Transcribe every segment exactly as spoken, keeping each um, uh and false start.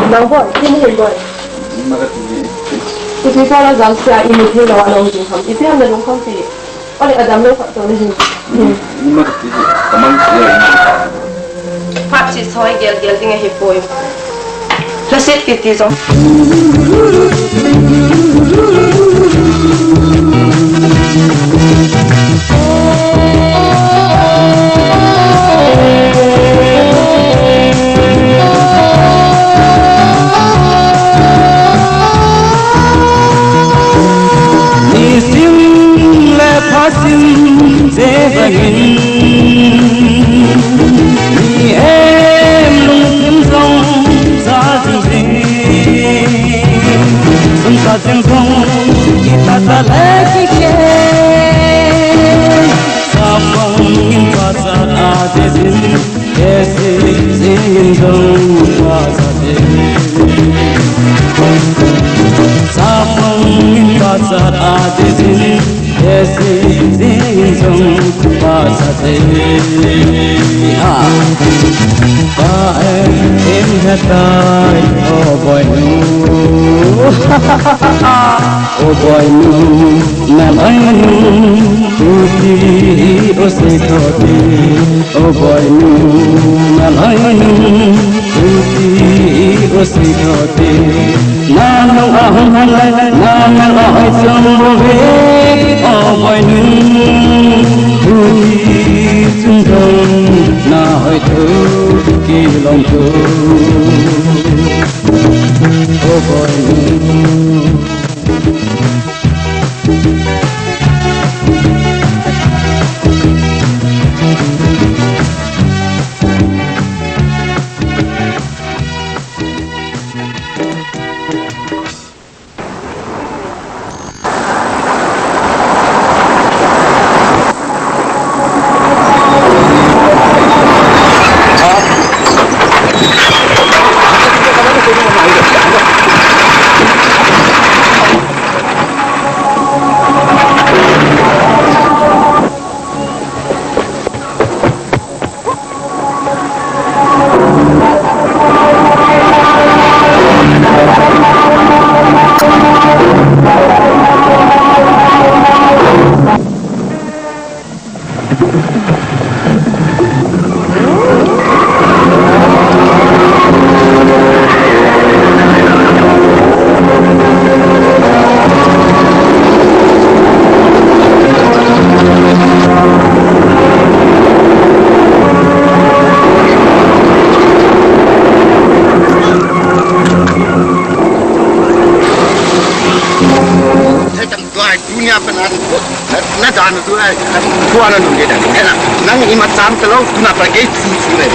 Nang boi, kini hin boi. Ima kati. Ipi pala jam sia ini thei lo a long jing ham. Ipi ham na lungkham pi. Ole adam lo khat to ni hin. Ima kati. Kamang sia. Phat si soi gel gel ding ahi poi. Nasit titi jong. Nisim le phasim je bangin, mi em lungsim jong ja jing jing. Sum sa jing jong, kita ta le kike. Sa pang in pa sa a je jing. Esi jing jong pa sa te. Sa pang in pa sa a te jing. Esi jing jong pa sa te. Ha. Pa em em ha tai o boi nu. O boi nu, na lai nu, tu ti o se ko ti. O boi nu, na lai nu, tu ti o se ko ti. Na nong a hong han lai, na nong a hoi song bo ve. O boi nu, tu ti chung dong, na hoi tu ki long tu. O boi nu. Tuai, tunia pen an, na, na dan tuai, kuana nung de dan, na, nang ima tam talo, tuna pa gei tu tu le.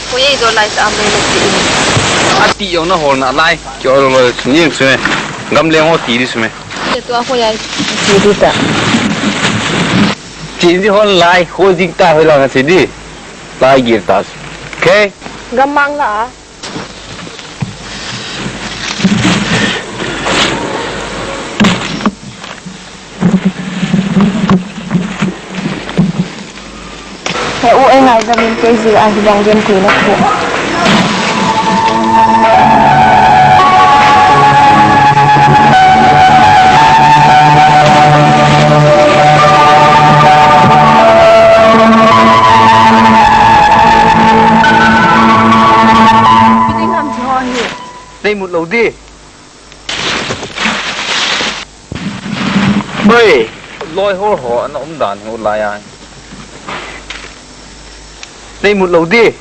Koi ei jo lai ta am le ti. Ati jong na hol na lai. Kio lo lo ni su me. Gam le ngo ti di su me. Ke tua ko yai. Ti di ta. Ti di hol lai, ko di ta hol la na ti di. Lai gir ta. Okay? Gam mang la. He u, ei ngai jam in kei jil a hibang genthei na khu. Ding ham chi ho hi. Nei mut lou di. Boi. Loi hol ho ana um dan hi u lai a. Nei mut lou di.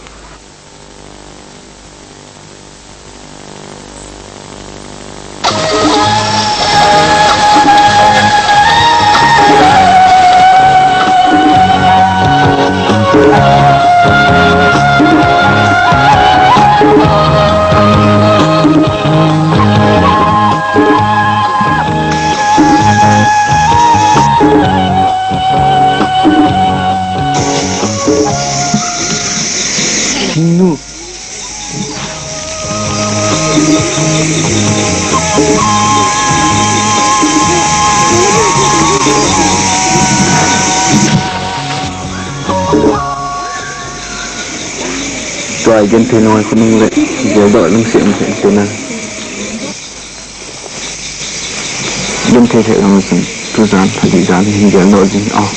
Nu. Tua i genthei noi khonung le, jel doh nung siam siam te na. Genthei thei lang chun, tu jan, pha di jan, hin jel doh jin, oh.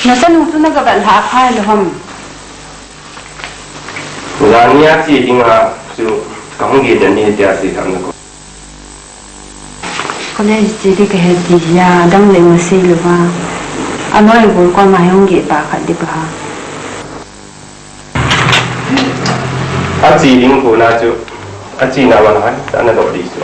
Nachanu chu na gavet lha phai lou ham? Jani a che dinga chu kahung geh den ni tia che tham na ko. College che di kahe ti hi a, dang le ma sei lou va. Aloi bol koma hi hung geh pa khat di pa ha. Ache ding kona chu, achena man hai, ana doh di chu.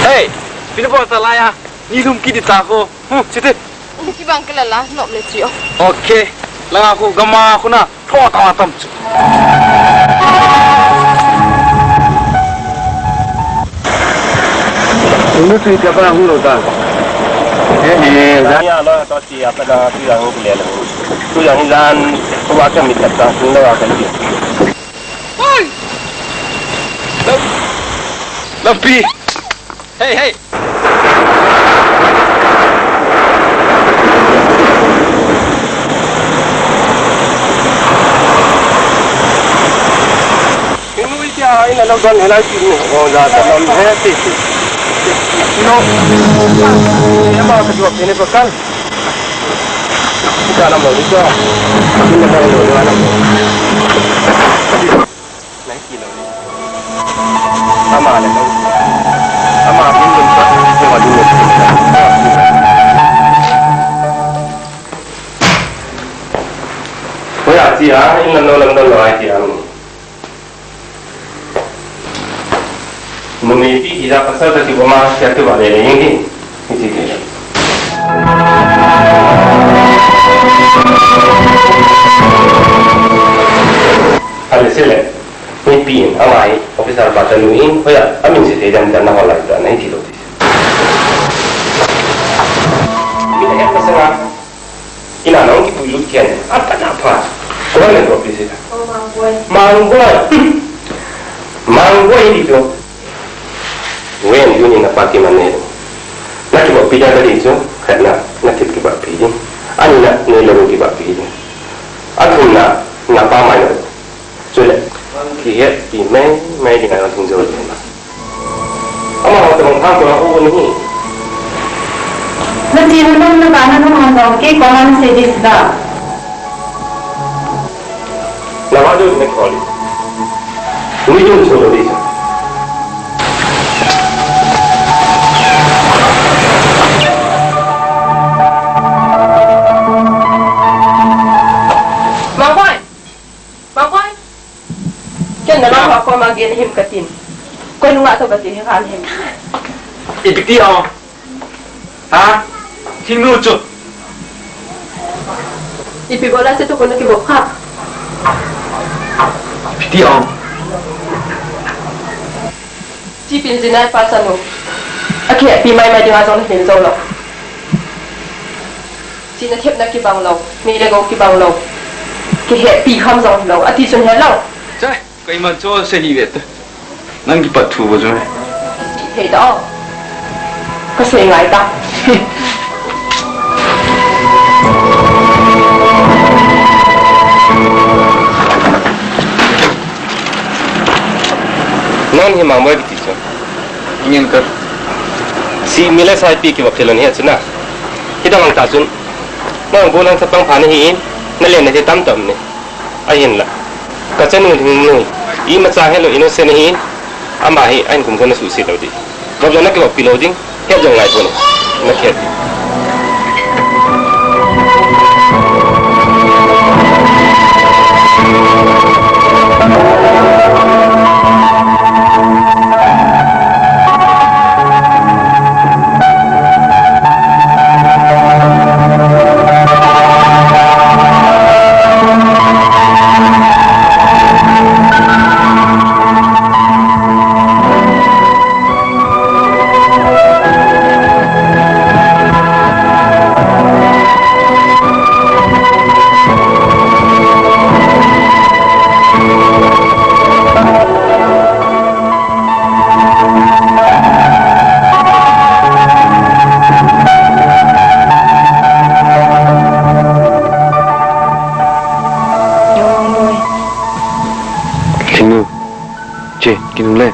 Hey, pin bol ta lai a, ni lum kit di ta ko. Huh, chite. Kibang kila la, nop le chi o. Okay. Langa khu gama khu na, tho ta tam chu. Unu tu ita pa hung lo ta. Eh, eh, da. Ya lo to chi apa da tu yang ku le lo. Tu yang jan, ko wa ka mi ta ta, tu lo wa ka ni. Oi! Lam-, lampi. Hey, hey. Inu iti a ina lo don helai ti ni. Oh, ja ta lam he ti ti. No. Ya ma ka jua ni pa kan. Ka lam lo ni ka. Ina lo lo lam. Nang kilou. Ama le nang. Ama min dun pa, min Hoiya tia, in lam lo, lam lo, lo ai tia. Numei pi hi ja pasal ta ki boma, tia tu ba le le yeng di. Iti ke. Ale sile. Numei pi in, amai, officer pa ta nu in, hoiya, amin si te jam jam na hola ta, na iti lo ti. Ina ya pasal. Ina nong kipuilut khen, apa na pa. Ko ne ko pisi ta. Oh, Mangboi. Mangboi. Mangboi di tu. Wen yuni na pa kiman ne. Na kibapi da di tu. Khat na, na thip kibapi di. Ani na, ne lo kibapi di. Athum na, na pa mai na. Chule, kihetpi mai, mai ding a thum jo le na. Amaho tabang pha ko la u ni. Na chi na nung na ka na nung han jong kei koma na sei di sida. Na va du ne ko li. Ni dun so di sa. Mangboi. Mangboi. Ken na nang ha ko ma gen him katin. Koi nunga to kati he kan him. Ipi ti o. Ha? Thingnu chu. Ipi bola se tu ko na kibol kha. Ipi ti o. Chi pin jinai pa sanu. Akhe pi mai mai dinga jong hin jo lo. Chi na thep na kibang lo, mi le go kibang lo. Kihetpi kham jong lo, ati chun he lo. Chai, keiman cho se hi ve ta. Nang kipat thu bo chu. Thei ta o. Ka sei ngai ta. Nang hi Mangboi kiti chu. Ingen ka. Si mi le sai pi kiva philon hi chu na. Hidang ang ta chun. Nang bu nang chapang pha ni hi in. Na len na hi tam tam ni. Ahin la. Ka chanu ding nu. Imacha helo innocent hi. Ama hi ahin kum ko na suhset lo di. Gabjana kiva pi lo ding. Khet jong ngai pon. Na khet. Thingnu. Che, kinung le.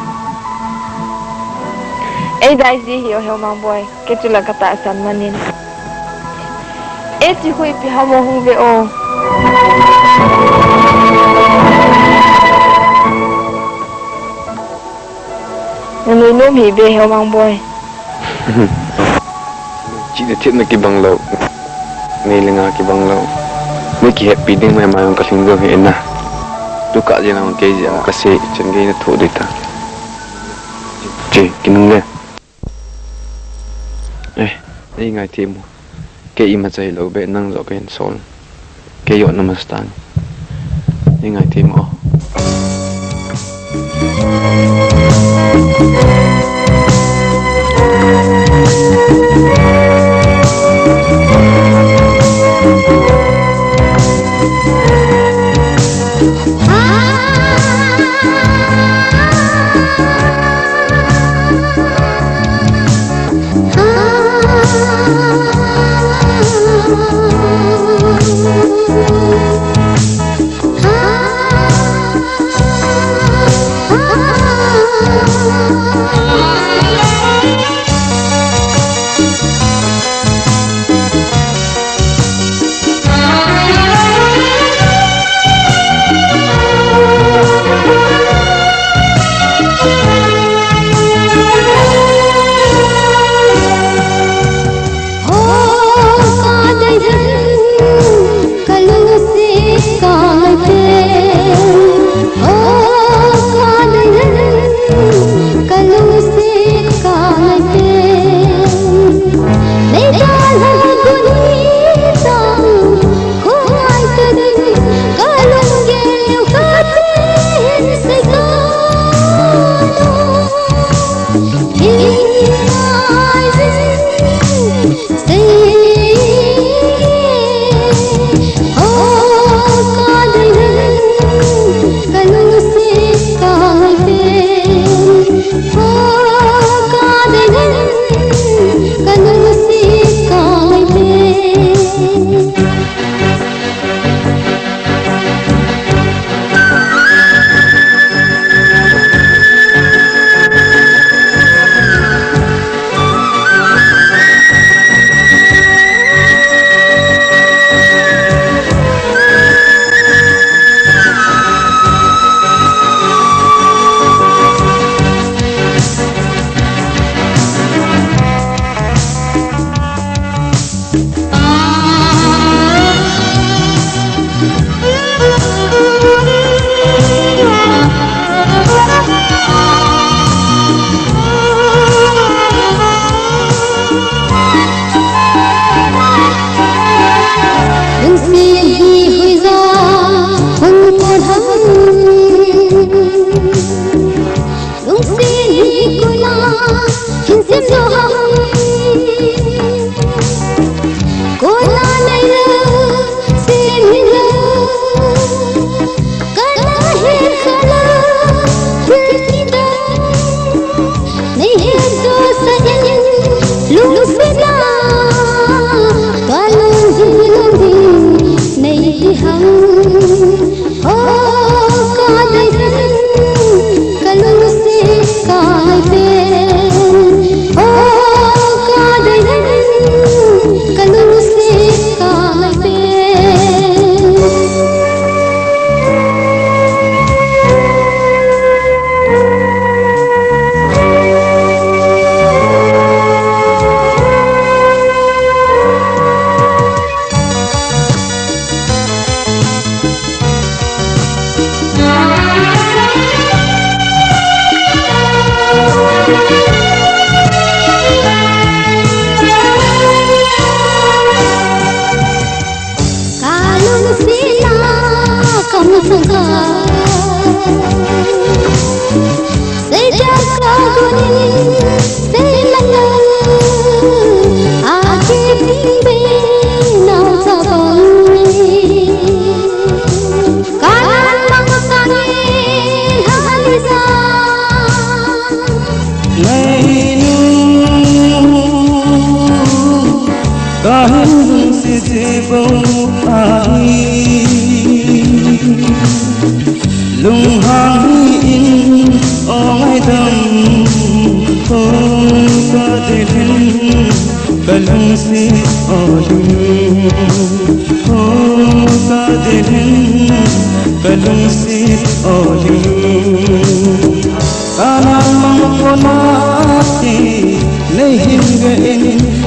Ei dai ji hi o Heo Mangboi, kei chu la ka tahsan manin. Ei chi hui pi ham o hung ve o. Na nui nom hi ve Heo Mangboi. Chi na thip na kibang lo. Nei le nga kibang lo. Nei kihetpi ding mai mai ka hling jong hi na. Tu ka jia na kei jia ka sei chen gei na thu dei ta. Che, kinung le. Eh, ei ngai thim o. Kei imacha hilou be nang joh ka hin sol. Kei joh na masa tan. Ei ngai thim o. Lungsit jibou ahi. Lunghang in o ngaidam ho kadilhin, kalungsit o lung ho kadilhin, kalungsit o lung. Kanamang kona ti, nei hin ve in,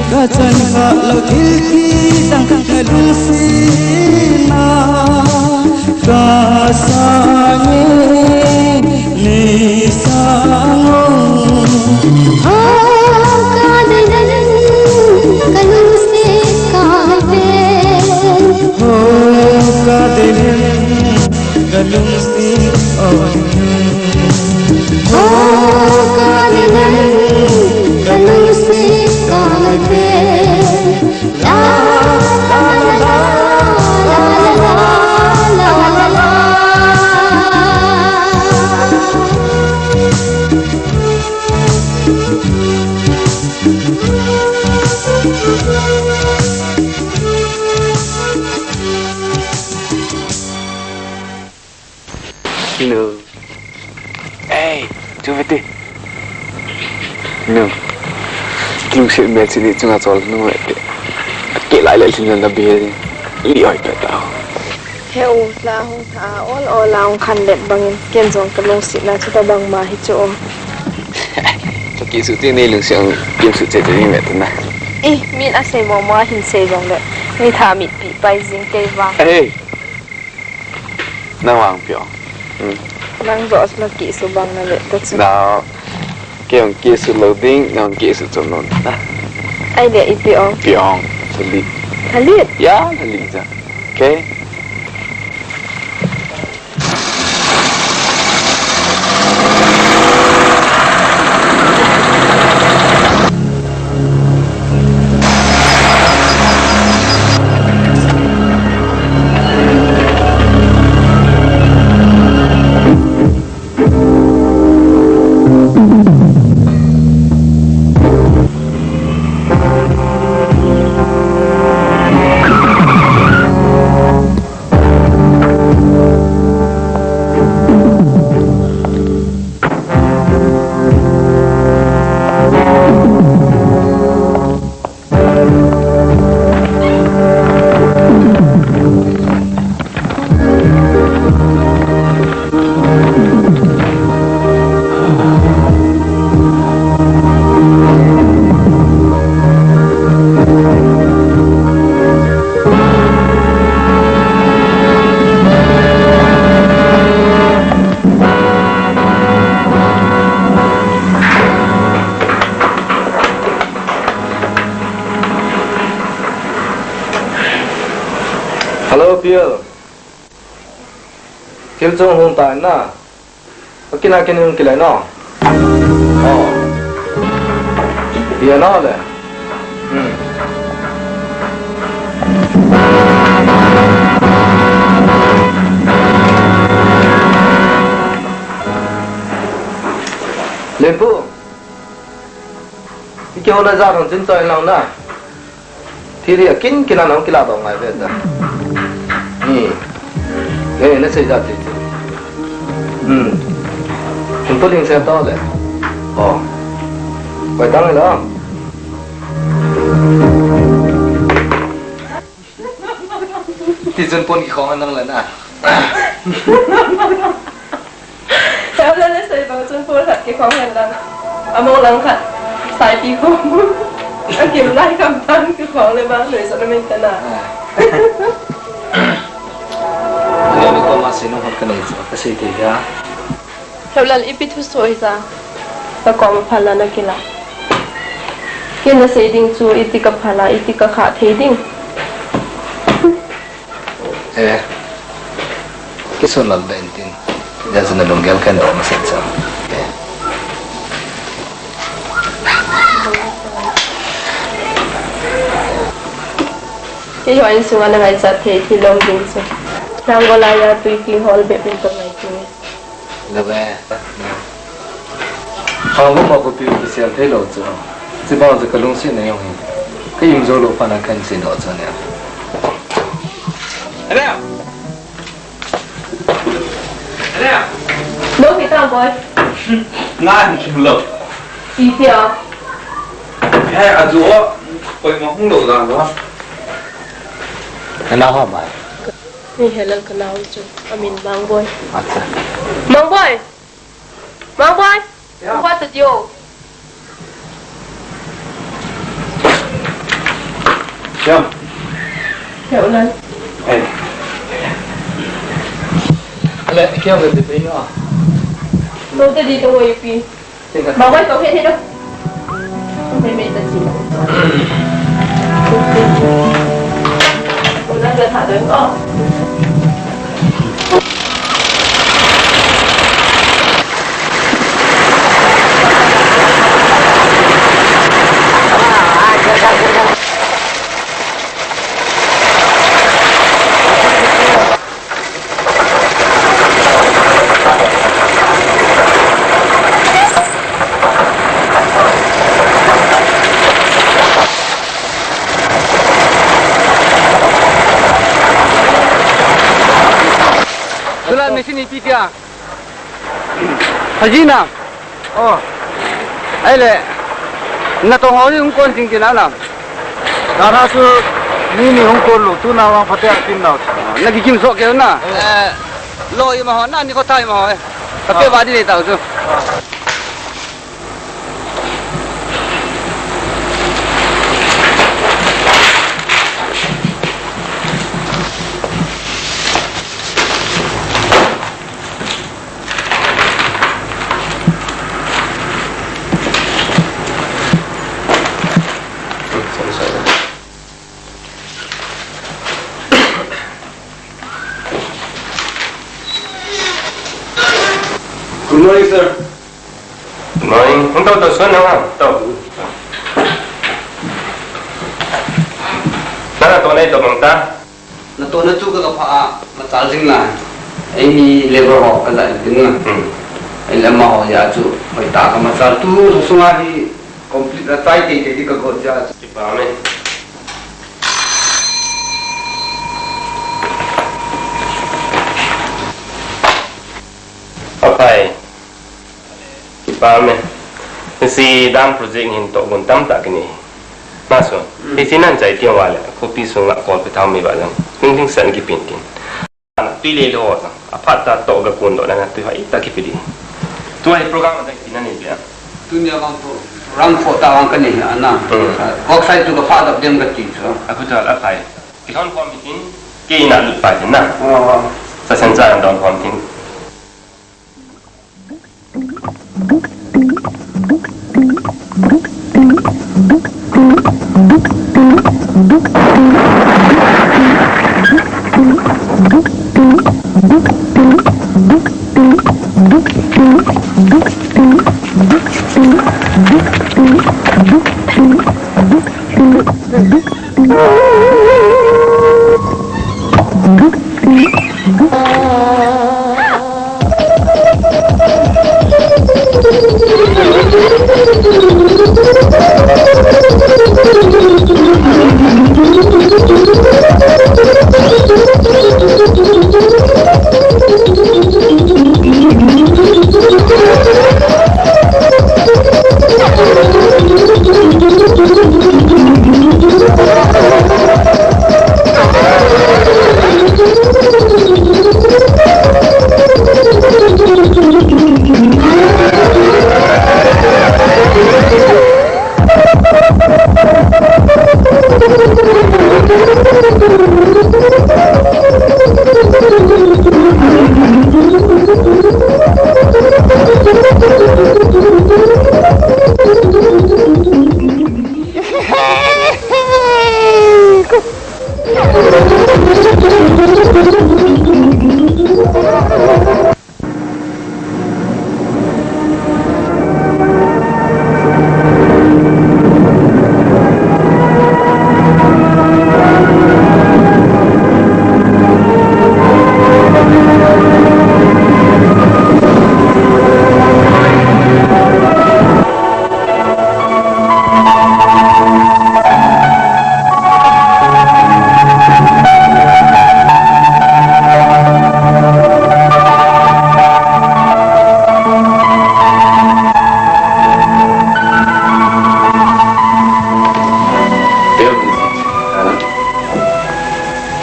kachan kha lou thil kitang kalungsit na, kasang e, nei sang o. Ho kadilhin, kalungsit kaive. Ho kadilhin, kalungsit o. Ho kadilhin, kalungsit kaive. La, la, la, la. Nu. Ei, chu ve te. Nu. Lungset melchih ni chunga chol nu ve te. Ke lai le lhin na be. Li oi pe ta. He u la hung tha ol ol a hung khan let bangin ken jong kalungsetna chu tabang ma hi chu. Chu kisu te nei lungset ang kisu che te ni ve te na. Eh, min asei mo mo hin sei jong le. Ni tha mit pi pai jing kei vang. Ei. Nang vang piong. Hmm. Nang jo asma kisu bang na le ta chu. Na, kei ang kisu lou ding, nang kisu chom lou na. Ai le i piong. Piong, thalit. Thalit? Ya, thalit ja. Okay. Hello, P L. Thil chung hung ta na. Akina kin hung kilai no. Oh. Dia no le. Hmm. Lempu. Iki hona ja thong chin choi lang na. Thil hi akin kin a nahung kila dong ngai ve ta. Ni. Nge na sei ja ti. Hmm. Kun to ding se to le. Oh. Koi tang le. Ti chun pon kikhong anang le na. Heo le le sei bang chun pon khat kikhong hen lang. Among lang khat. Sai pi khong. Akim lai kam tan kikhong le bang le sa na min ta na. Ani ni ko ma sei no hon ka nei chu ka sei te ya. Heulal ipi thusoh hija, na kom a phala na kila. Kei na sei ding chu iti ka phala, iti ka kha thei ding. Eh, kisun lal da intin, ja chu na lunggel kan do ma sen sa. Kei ho insunga na ngaichat thei thil um ding chu. Nang gola ya tui ki hol bep in to ngai tu. Love. Hangvum a khopi kisel thei lou chu. Chibang chu ka lungsetna jong hi. Ka im jou lou phat na kan sei doh chu nia. Ania. Ania. Lo hi ta boy. Nga hin kim lou. Ipi a? He, aju o. Koima hung lou dan lo. Ana ho mai. Ni helal ka nau chu. Amin Mangboi. Acha. Mangboi. Mangboi. Ya. Mangboi ta dio. Ya. Ya, ulan. Eh. Ale, kya bol de pe no? No te di to wo pi. Ba wai to he he do. Me me ta chi. Ko na ga tha do ko. Tula machine ipi tia. Hajina. Oh. Ahile. Natong ho hi hung kon jing tina na. Dana chu mi ni hung kon lou, tuna vang phatea tin nau. Na kikim soh keu na. Eh, lo ima ho, na ni kho thai ima ho. Ka pe va di le tau chu. Good morning, sir. Good morning. Hung tau tau suan na ha. Tau. Nana to nai to bang ta. Natohna chu ka, ka pha a, machal jing lai. Eini labour ho ka la ding na. Hmm. Eile amaho jeh a chu, hoitah ka machal tu, tu sunga hi complete a chai tei tei di ka got jeh a chu. Kipa me. Aphai. Kipa me. Hiche dam project hin tohgon tamtah kinei. Masu. Hmm. Hiche nan chai tiang uva le, khopi sunga kol pe thao mi ba jong. Hing hing san kipin kin. Tui le lo na. Aphat ta toh ga kun doh na tui hai ta kipe di. Tua hi program a dang tina nei bia. Tunia vang program pho ta vang ka nei ana. Hmm. Kok sai tu ka pha dap dem ka ti chu. Aphai. Kihon khom hitin, kei ina lut pai tin na. Oh. Sa sen sa don khom tin.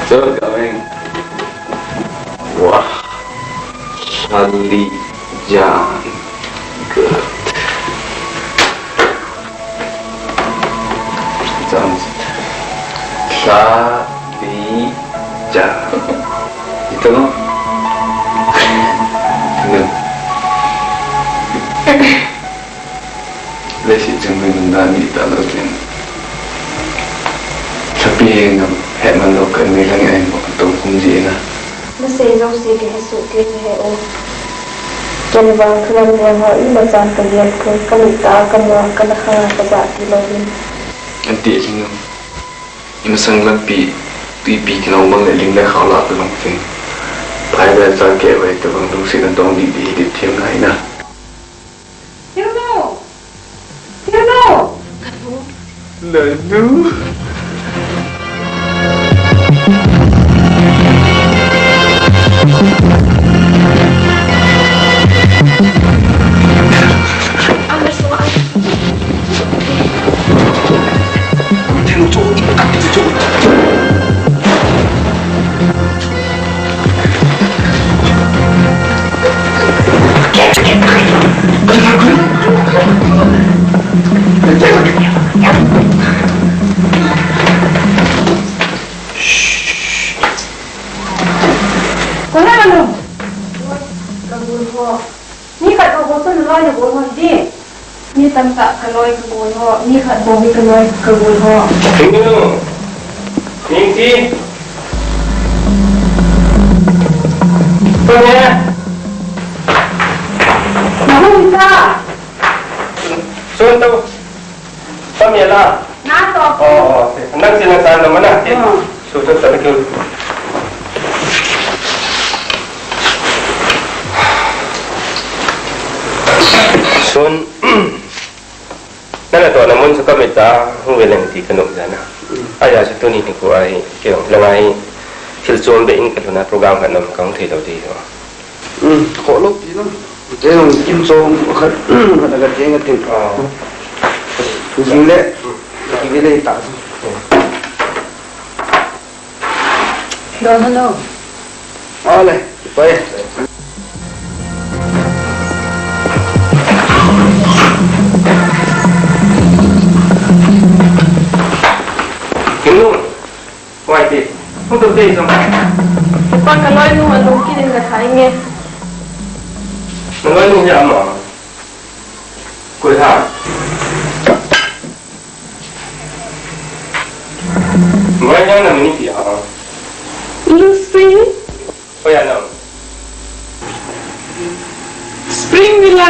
Still going. Wah. Charlie John. Good. John. Charlie John. Ito no? Ito. Leiset chunga mi nunga ni ta lou tin. Lhapi ngam het man lou ka ni lang ai mo to kum ji na. Nasei jouse kahe soh kei kahe o. Ken vang thu lam leng ho ima chan kagel pon, kamit a kamu a kana khang a kaja ti lou vin. Anti jing ngam. Imasang lampi, tuipi kinong bang le ling le khao la ka long fin. Phai le cha keh vai tabang lungset na dong didi hi dip thiam ngai na. Thilnu! Thilnu! Nanu! Koi ham nanu? Ka gun ho. Mi khat bou bou chu naloi nabol ho hidi. Mi tamtah kaloi kabol ho, mi khat bou hi kaloi kabol ho. Ning ti. Ning ti. Koi ham? Nahung ta. Sun to. Pamela. Na to. Oh, oh, okay. Nang sila sa naman na. Hmm. So, so, thank you. Sun. Nana to namun sa kami ta, hung welang ti kanung jana. Aya sa tuni ni ko ai, kiyong langai. Thil chom be in kaluna program ka nam kang thei lo di ho. Um, kho lou pi na. Kei jong kim chom khat, khat a ka keng a ting. Ah. Jing le, ki le ta. Don hanu. Ale, pai. Kim nu. Wai te, hung to te jong. Tupa ka loinu alung kit in ka thai nge. Na loinu hi ama. Koi ham? Wai na na mini pi ha. Blue Spring. Koi ya na. Spring Villa.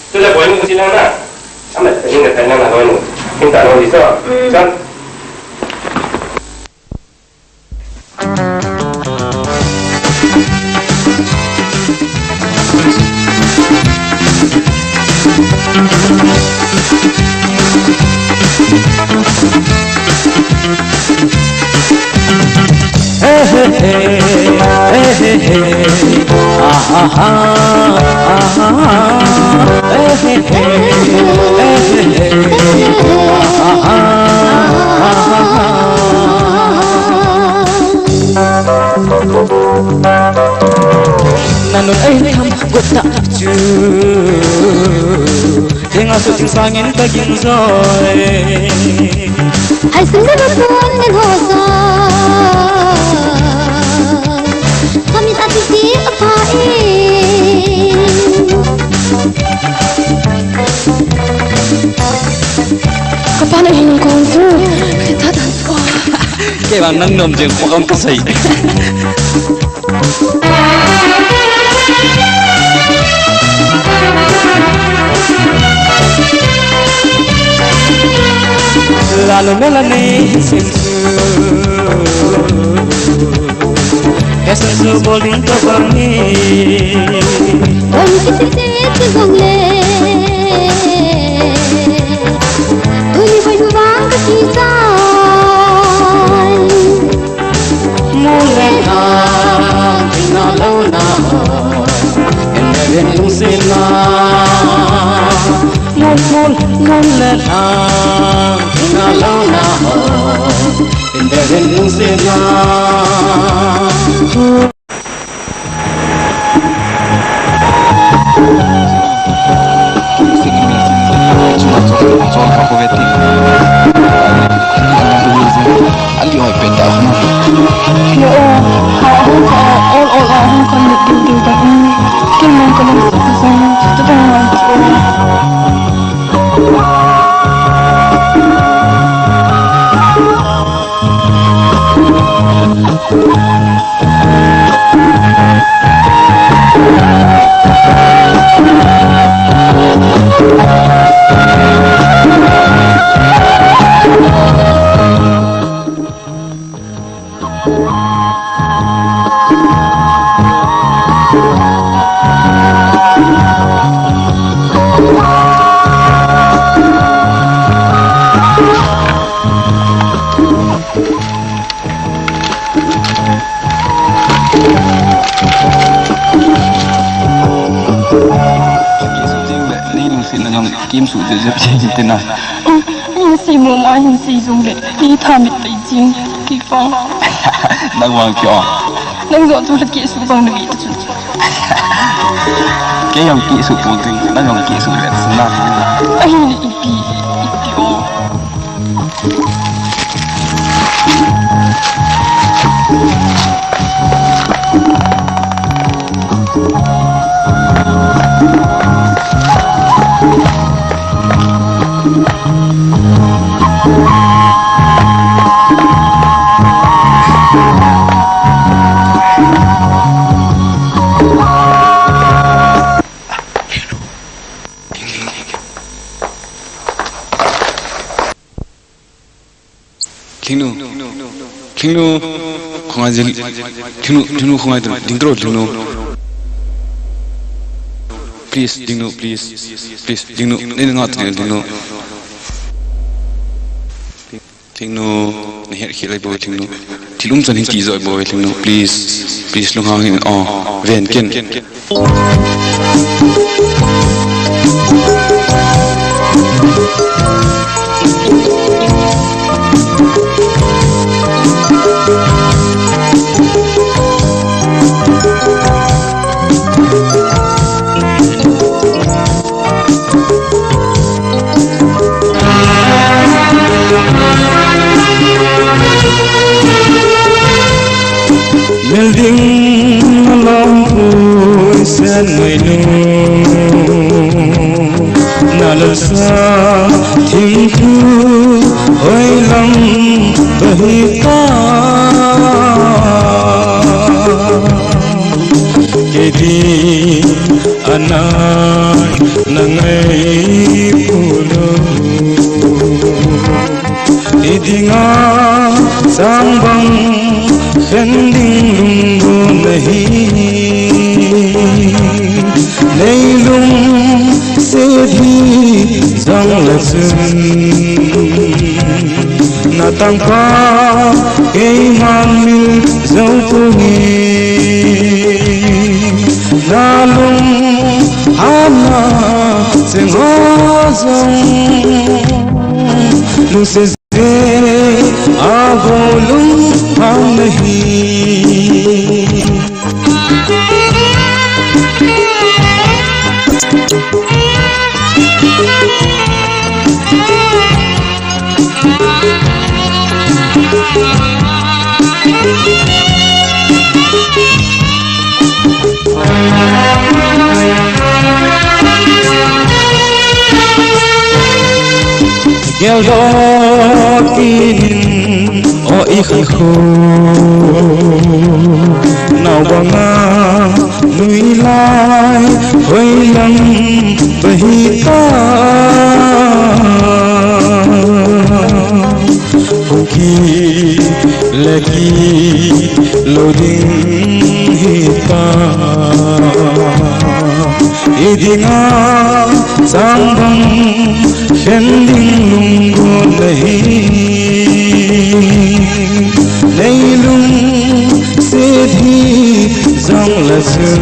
Tu le boinu silang na. Ama tadi ngai na na boinu. Minta no di so. Kan. Nanu ei tham got ta chu. Tenga su ting sangin ka ging joi. Hai sim de ba pon den ho sa. Kami ta ti ti a pa e. Ka pa na hin kong su. Kei vang nang nom jeng ko kong ka sei. Lalo Melanie, Sinsu. Esan su bolding to bang ni. Bang kiti. Ti jong le, tuni hoi nu vang ka ti tai. Mol le lang, ina lo na ho, in the rain lungset na. Mol, mol, mol le lang, ina lo na ho, in the rain lungset na. Kisuh jing le, nei lungset na jong kimsuh jep jep jing tina. Nei sei mong a hin sei jong le, nei tha mit tai jing. Kipang. Nang vang kio. Nang jong tu le kisuh bang na mi tu. Kei jong kisuh pon jing, nang jong kisuh le na. Ai, ipi, ipi o. Lhingnu. Lhingnu. Khongai jil. Lhingnu, Lhingnu khongai tu. Ding tro Lhingnu. Please, Lhingnu, please. Please, Lhingnu. Nei nga tu Lhingnu. Lhingnu. Nei her khel lai bou Lhingnu. Thil um chan hin ti jo bou Lhingnu. Please. Please, lunghang in. Oh, ven ken. Mel ding na lom pui sen mai nu, na lal sa thing thu hoi lam ba hi ta. Kei ding anai na ngai u lou. Kei dinga sang bang khen ding lungdon ahi. Nei lungset hi jang le chun na tangpa keiman mil jou poi. Na lunghanna cheng ho jong lungset je a go lunghan ahi. Geldoh kit in o i khankho, nao banga nui lai hoi lam ba hi ta. Hung kile kit lou ding hi ta. I Dinga sang bang khen ding lungdon nahi, nei lungset hi jong la chun,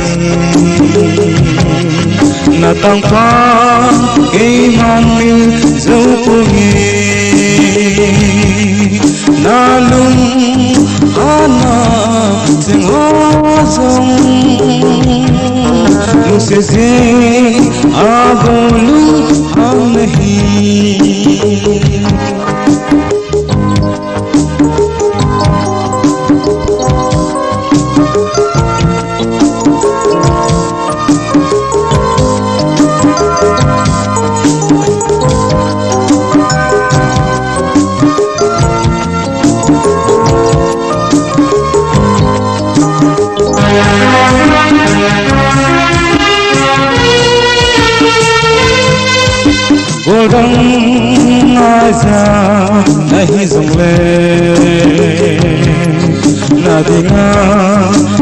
na tangpha keiman mil jou ponge. Na lung ana cheng ho jong, lungset jing a bou lunghan nahi. Goldang aja nahi jongle, na dinga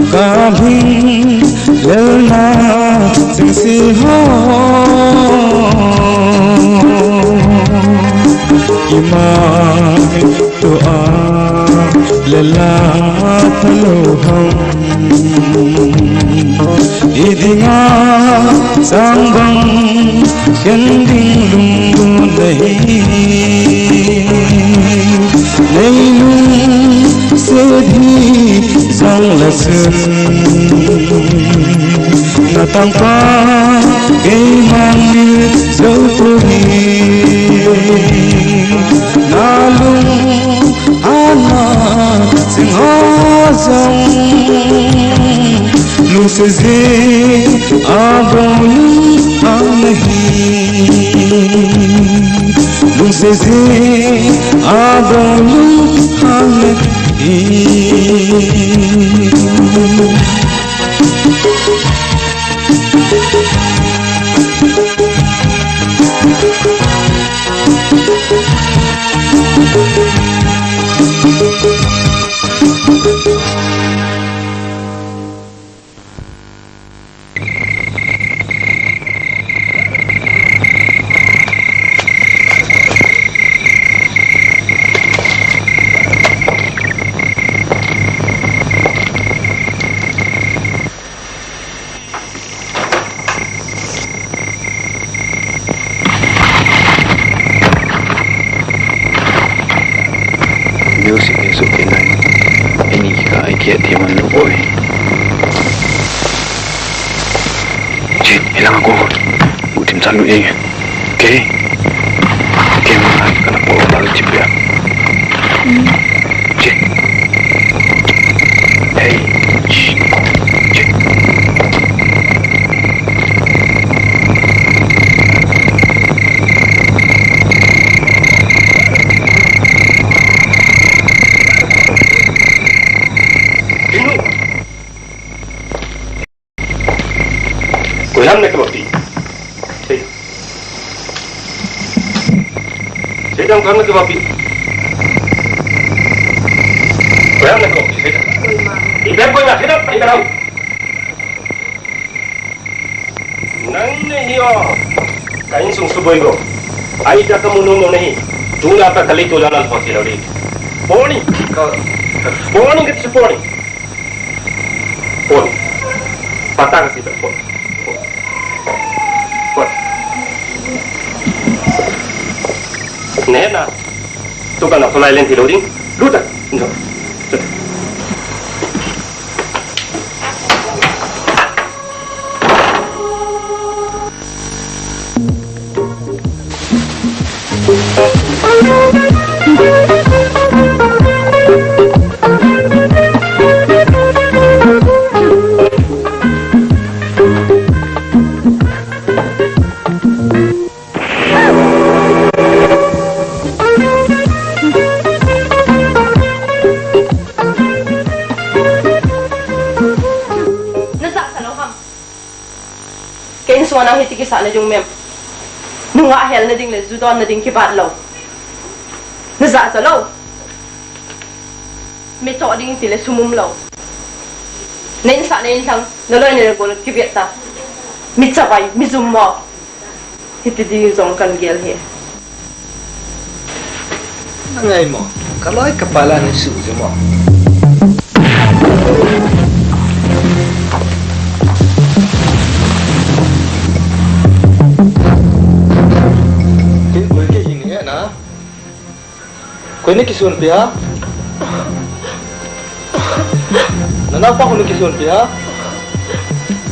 ka hing lelna chingse ho. Ima tua lela talo ham. I dinga sang bang khen ding lungdon nahi, nei lungset hi jong la chun, na tangpha keiman mil jou ponge. Na lung ana cheng ho jong, lungset jing a bou lunghan nahi. Lungset jing a bou lunghan nahi. Music hi sukit nai. Ini ka ai kiat ti man lo oi. Chin, hilang ako. Utim chan lu e. Okay. Okay, mana kana po balu chipia. Chin. Hey. Chin. Chin. Koilam na kebappi. Sei. Sei dam koilam na kebappi. Koilam na kebappi, sei dam. Ibe koilam, sei dam, ibe dam. Nang nahi o. Ka insung suboi go. Ai da ka munung no nahi. Tuna pa kali to lana poti lori. Poni. Poni kati poni. Pon. Patang kita pon. Pon. Pon. Nena. Tu kana pulai len ti loading. Luta. No. Nasah sa lo ham. Ka insung a nang hiti kisah na ding mem. Nungah hel na ding le ju don na ding kibat lo. Na ja ja lo. Mi toh ding ti le sum um lo. Na insah na inlhang, na loi na le gol kivet ta. Mi chavai, mi jum mo. Hiti ding jong kan gel hi. Nangai mo. Ka loi ka pa la ni su je mo. Kin bul ke jing he na. Koi na kisunpi ha? Na naopa koi na kisunpi ha?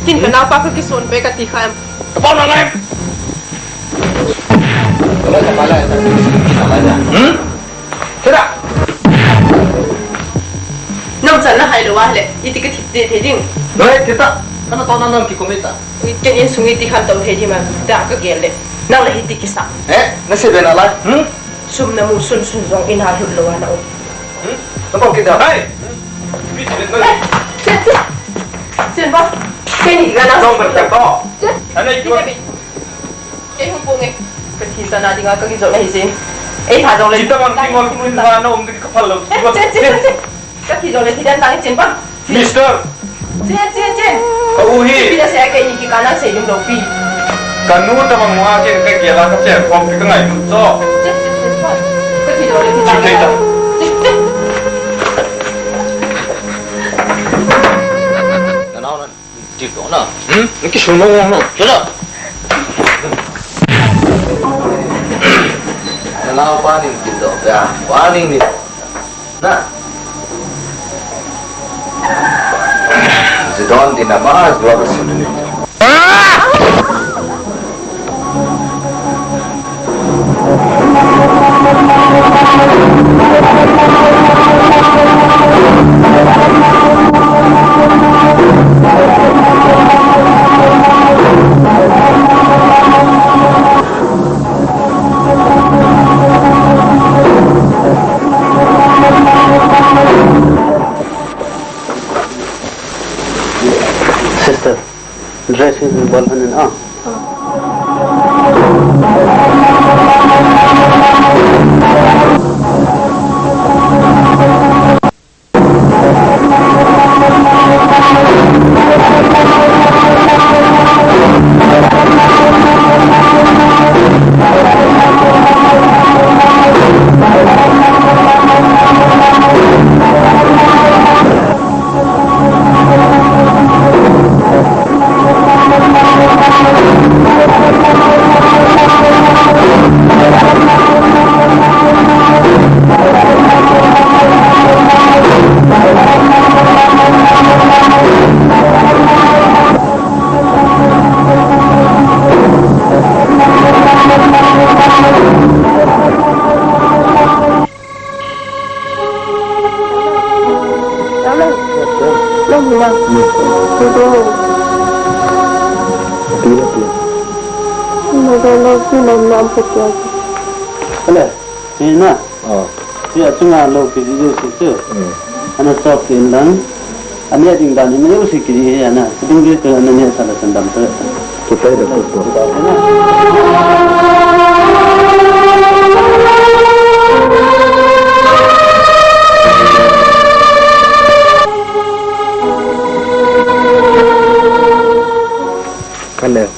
Tin ka naopa ka kisunpi kati kha em. Ka pau na lai. Ka lai ka pala. Hmm? Kira. Nang chan na hai lo wa le. Iti ka thip te te ding. Noi kita. Kana to na nang ki komita. Ken insung iti khan to thei di ma. Da ka gel le. Nang le hiti kisa. Eh, na se be na lai. Hmm? Sum na mu sunsun jong in ha lut lo ana um. Hmm? Na bang kita. Hey! Chen, chen. Chen ba. Chen ni ga na. Jong ba ta ko. Chen. Ana i ko. Chen hung pung e. Ka thi sa na dinga ka ki jong na hi chen. Ei tha jong le. Kita bang ki ngol kun ha na um di ka phal lo. Chen, chen, chen. Ka thi jong le thi dan tang chen ba. Mister! Chen, chen, chen. Ka u hi. Pi da se ka ni ki ka na se dum lo pi. Ka nu ta bang wa ke ka ke la ka che khom pi ka ngai nu cho. Chen, chen, chen, chen. Ka thi jong le thi dan. Chen, chen. Na nao na. Ti to na. Hmm? Ki su no no. Che la. Na nao pa ni ki do ya. Pa ni ni. Na. Zidon din a mas dua ka sunu ni. Sister, dress hi bol hanin a. Ana, si na. Oh. Si achunga lo kiji jouse chu. Hmm. Ana chop in lang. Ani a ding dan in jouse kiji hi ana. Si ding ji chu ana ne sa la chan dam ta. Chu tai da ko. Kan le.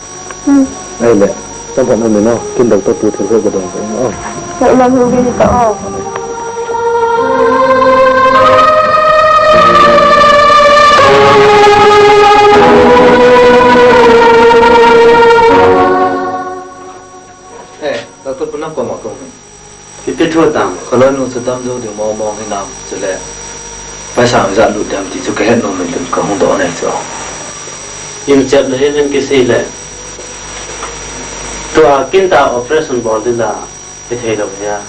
Hmm. Ai le, chomkhat um in o, kin doctor pu thil ho ka dong ko o. Chomkhat um in ta o. Eh, doctor pu nang koma kong. Ipi thu tam? Ka loinu chu dam jou ding mong mong hinam, chule paisa ijat lut dem ti chu ka het nom in tin ka hung doh nei chu. Imchep le hin kisei le. Tua kin ta operation bol ding la hithei lou hia.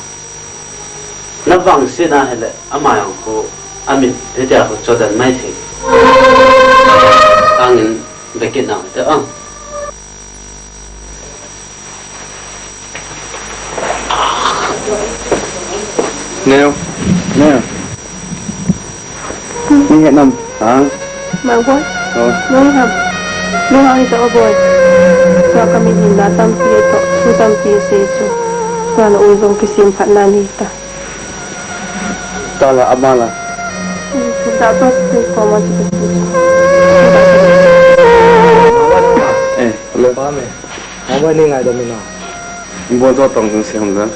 Na vangsetna hile ama jong khu amit hitia khu chodan mai thei. Angin bekit nang te ang. Neo. Neo. Ni he nam. Ha? Ma boy. Oh. Nung ham. Nung ang ito boy. Sa kami hinla tampi ito. Su tampi sa isu. Sa na ujong kisim pat na nita. Tala amala. Sa to sa ko ma ti. Eh. Ba me. Mama ni ngai da mi na. Bo jo tong jing se hung da.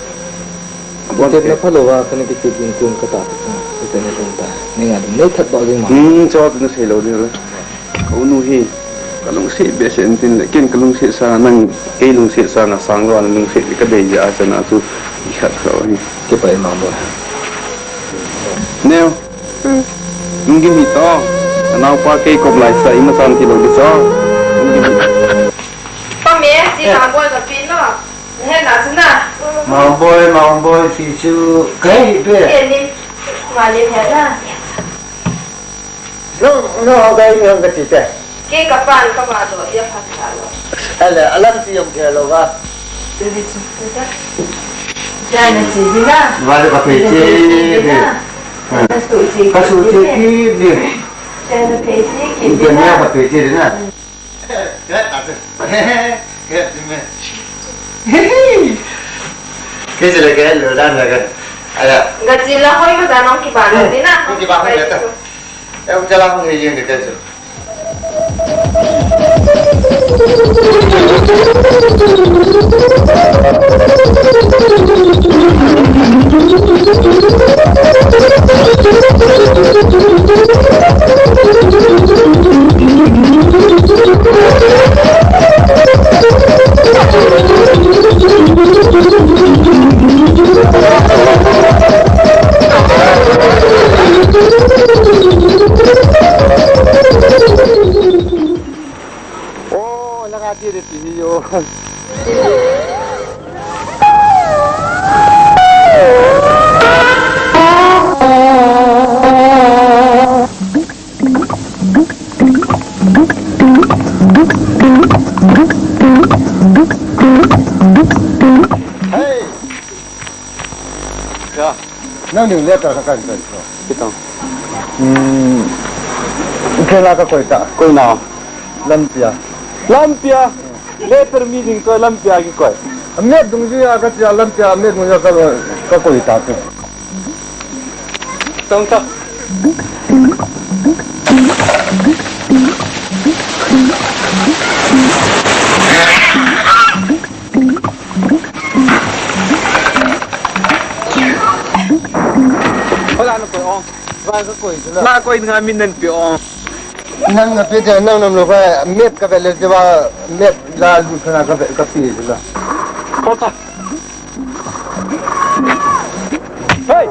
Bo te na pha lo wa ka ni ki ti din tun ka ta. Ka te na tun ta. Ni ngai da. Nei that ba jing ma. Hmm, cho tu na sei lo ni. Ka u nu hi. Ka lungset behseh in tin le. Ken ka lungset sanga nang kei lungset sanga sang lo na lungset ka dei ja a chana chu. I khat kha hi. Kipa i ma bo. Neo. Hmm. Lunggim hih tao. Ka naopa kei kom lai sa, imacha ti lou ding chu. Lunggim hih. Pa me, ti ta boi ka pi no. He na chu na. Mauboi, Mauboi, ti chu ka hih be. Ke ni. Ma ni he na. No, no, ka hih hang ka ti te. Kei ka pan ka ma do, ya phat ka lo. Ale, alam ti yong ke lo ga. Jana chi ding na. Vale, ka pe chi ding. Ka su chi ding. Ka su chi ding. Jana pe chi ding. Jana ka pe chi ding na. Ka ta. Ka ti me. Ke se le ke lo dan la ka. Ala. Ga chi la hoi ka ta nong ki ba na ding na. Ki ba hoi ka ta. Em, jalan hei jeng de kaise. Oh, langa ti de ti yo. Hey! Ya. Nang ning le ta ka kan kan ko. Kitang. Hmm. Kela ka koi ta. Koi na. Lampia. Lampia. Letter meaning ko lampia ki koi. Met dung ji ya ka tia lampia, met dung ya ka, ka koi ta ke. Tong ta. Hola na koi ong. Ba ka koi tu la. Na koi nga min nan pe ong. Nang na pe te nang nam lo ka met ka bele te ba met la lu ka na ka pe ka pe tu la. Kota. Hey.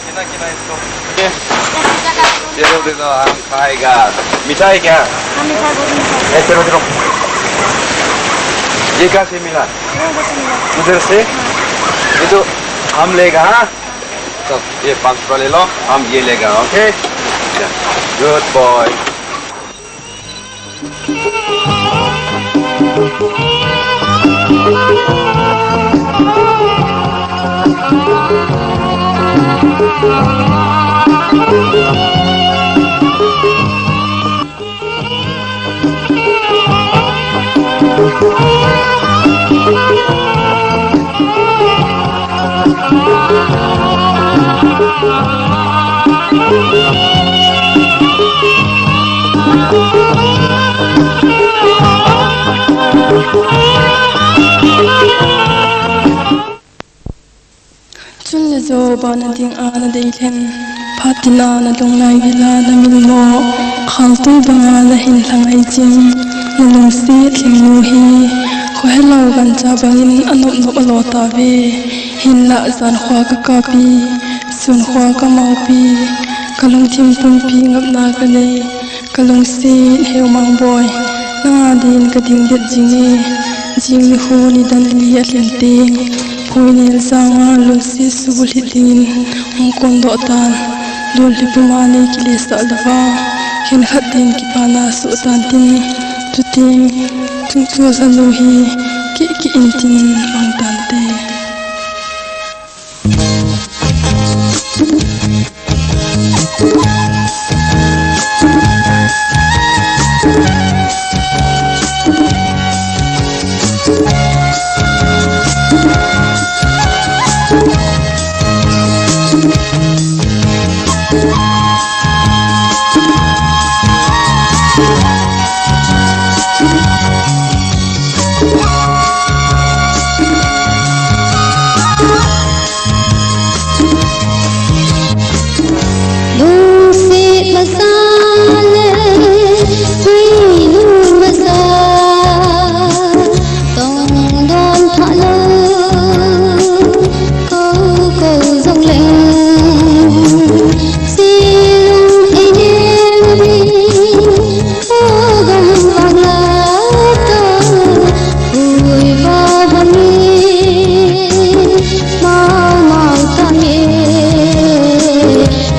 कितना, कितना इसको? ये दे दो, हम खाएगा। मीठा है क्या? हाँ, मीठा है, बहुत मीठा है। ए, चलो, चलो। ये कहाँ से मिला? वो उधर से मिला। उधर से? हाँ। ये तो हम लेगा, हाँ? हाँ। चल, ये पाँच रुपया ले लो, हम ये लेगा, ओके? अच्छा, good boy. Chun le jo bana ding a na dei lhen, phat tin a na lunglai gil a na milmo, khaltui banga na hin lhangai ching, na lungset lhingnu hi, khohelou gancha bangin a nop nop a lo tave, hinlah jan khua ka kapi, sun khua ka maupi, ka lungthim pumpi ngapna ka nei. Ka lungset heu Mangboi, nanga din ka ding det jing e. Jing nikho nidan li a lhin teng, Phoinel janga lungset subulhit dingin hung kondoh tan. Lolhih puma nei kilesah louva, khenkhat din kipana soh tan tin. Chuteng, chungchang janu hi keh keh in tin mang tante. Lungset masa le, nuinung masa, tongdon phalou, kou kou jong leng, silung einem ni, o gam vang la ta, ui va va ni. Mau mau ta nge,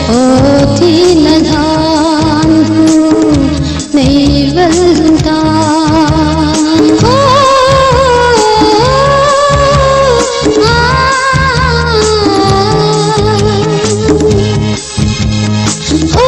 o ti na lhan hu, nei vel lhung ta. O, a, a.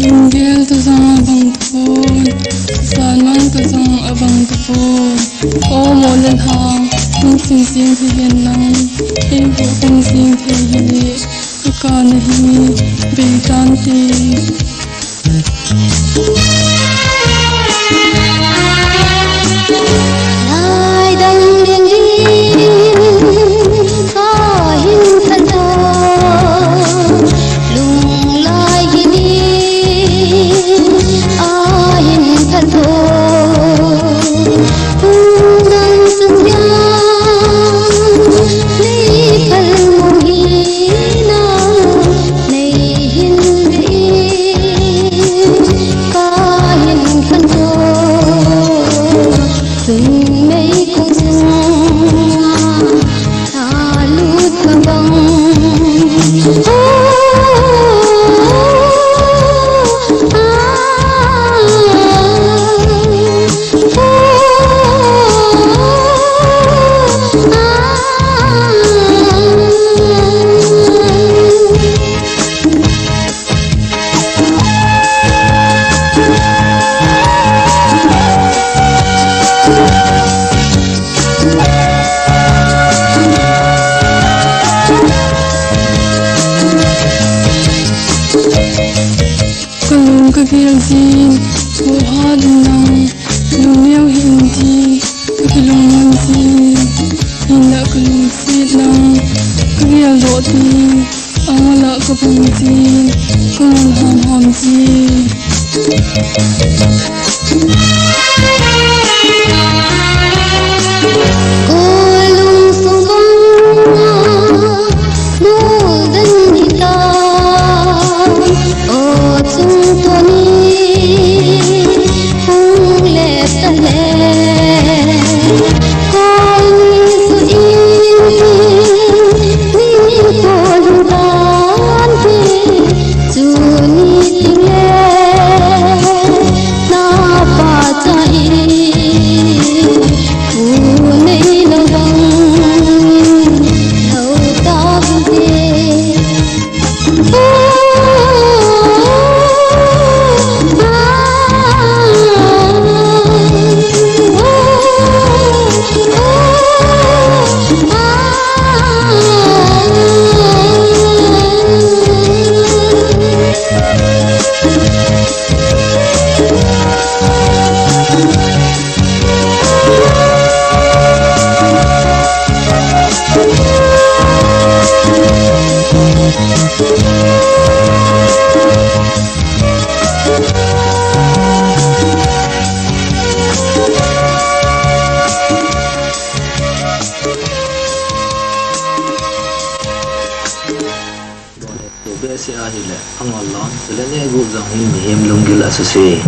Lunggel ta jong abang tapon, janmang ta jong abang tapon. O mo le lhang, hung sing sing thei hen lang, eiho hung sing thei hile, ka kana hi bei tante. Lai dang ding ding, ka hin than to. Lunglai hi ni, a hin than to. Pung dang sung yang, nei phal mu hi na, nei hin ve in, ka hin than to. Sun mei kong sung a, a lut ka bang. Ka lung ka gel jin, mo ha ding nang, lung neo hin ti, ka kilung man jin, hinlah ka lungset nang, ka gel doh ti, a ngol a ka bang jin, ka ngol ham ham jin. Kolung sung bang a, nol den hita, o chung toni, hung le ta le. Koi ni su in ti, ni kolung dan ti. Behseh ahile angol lon, chule nehguh jong hin mihem lunggil asuse.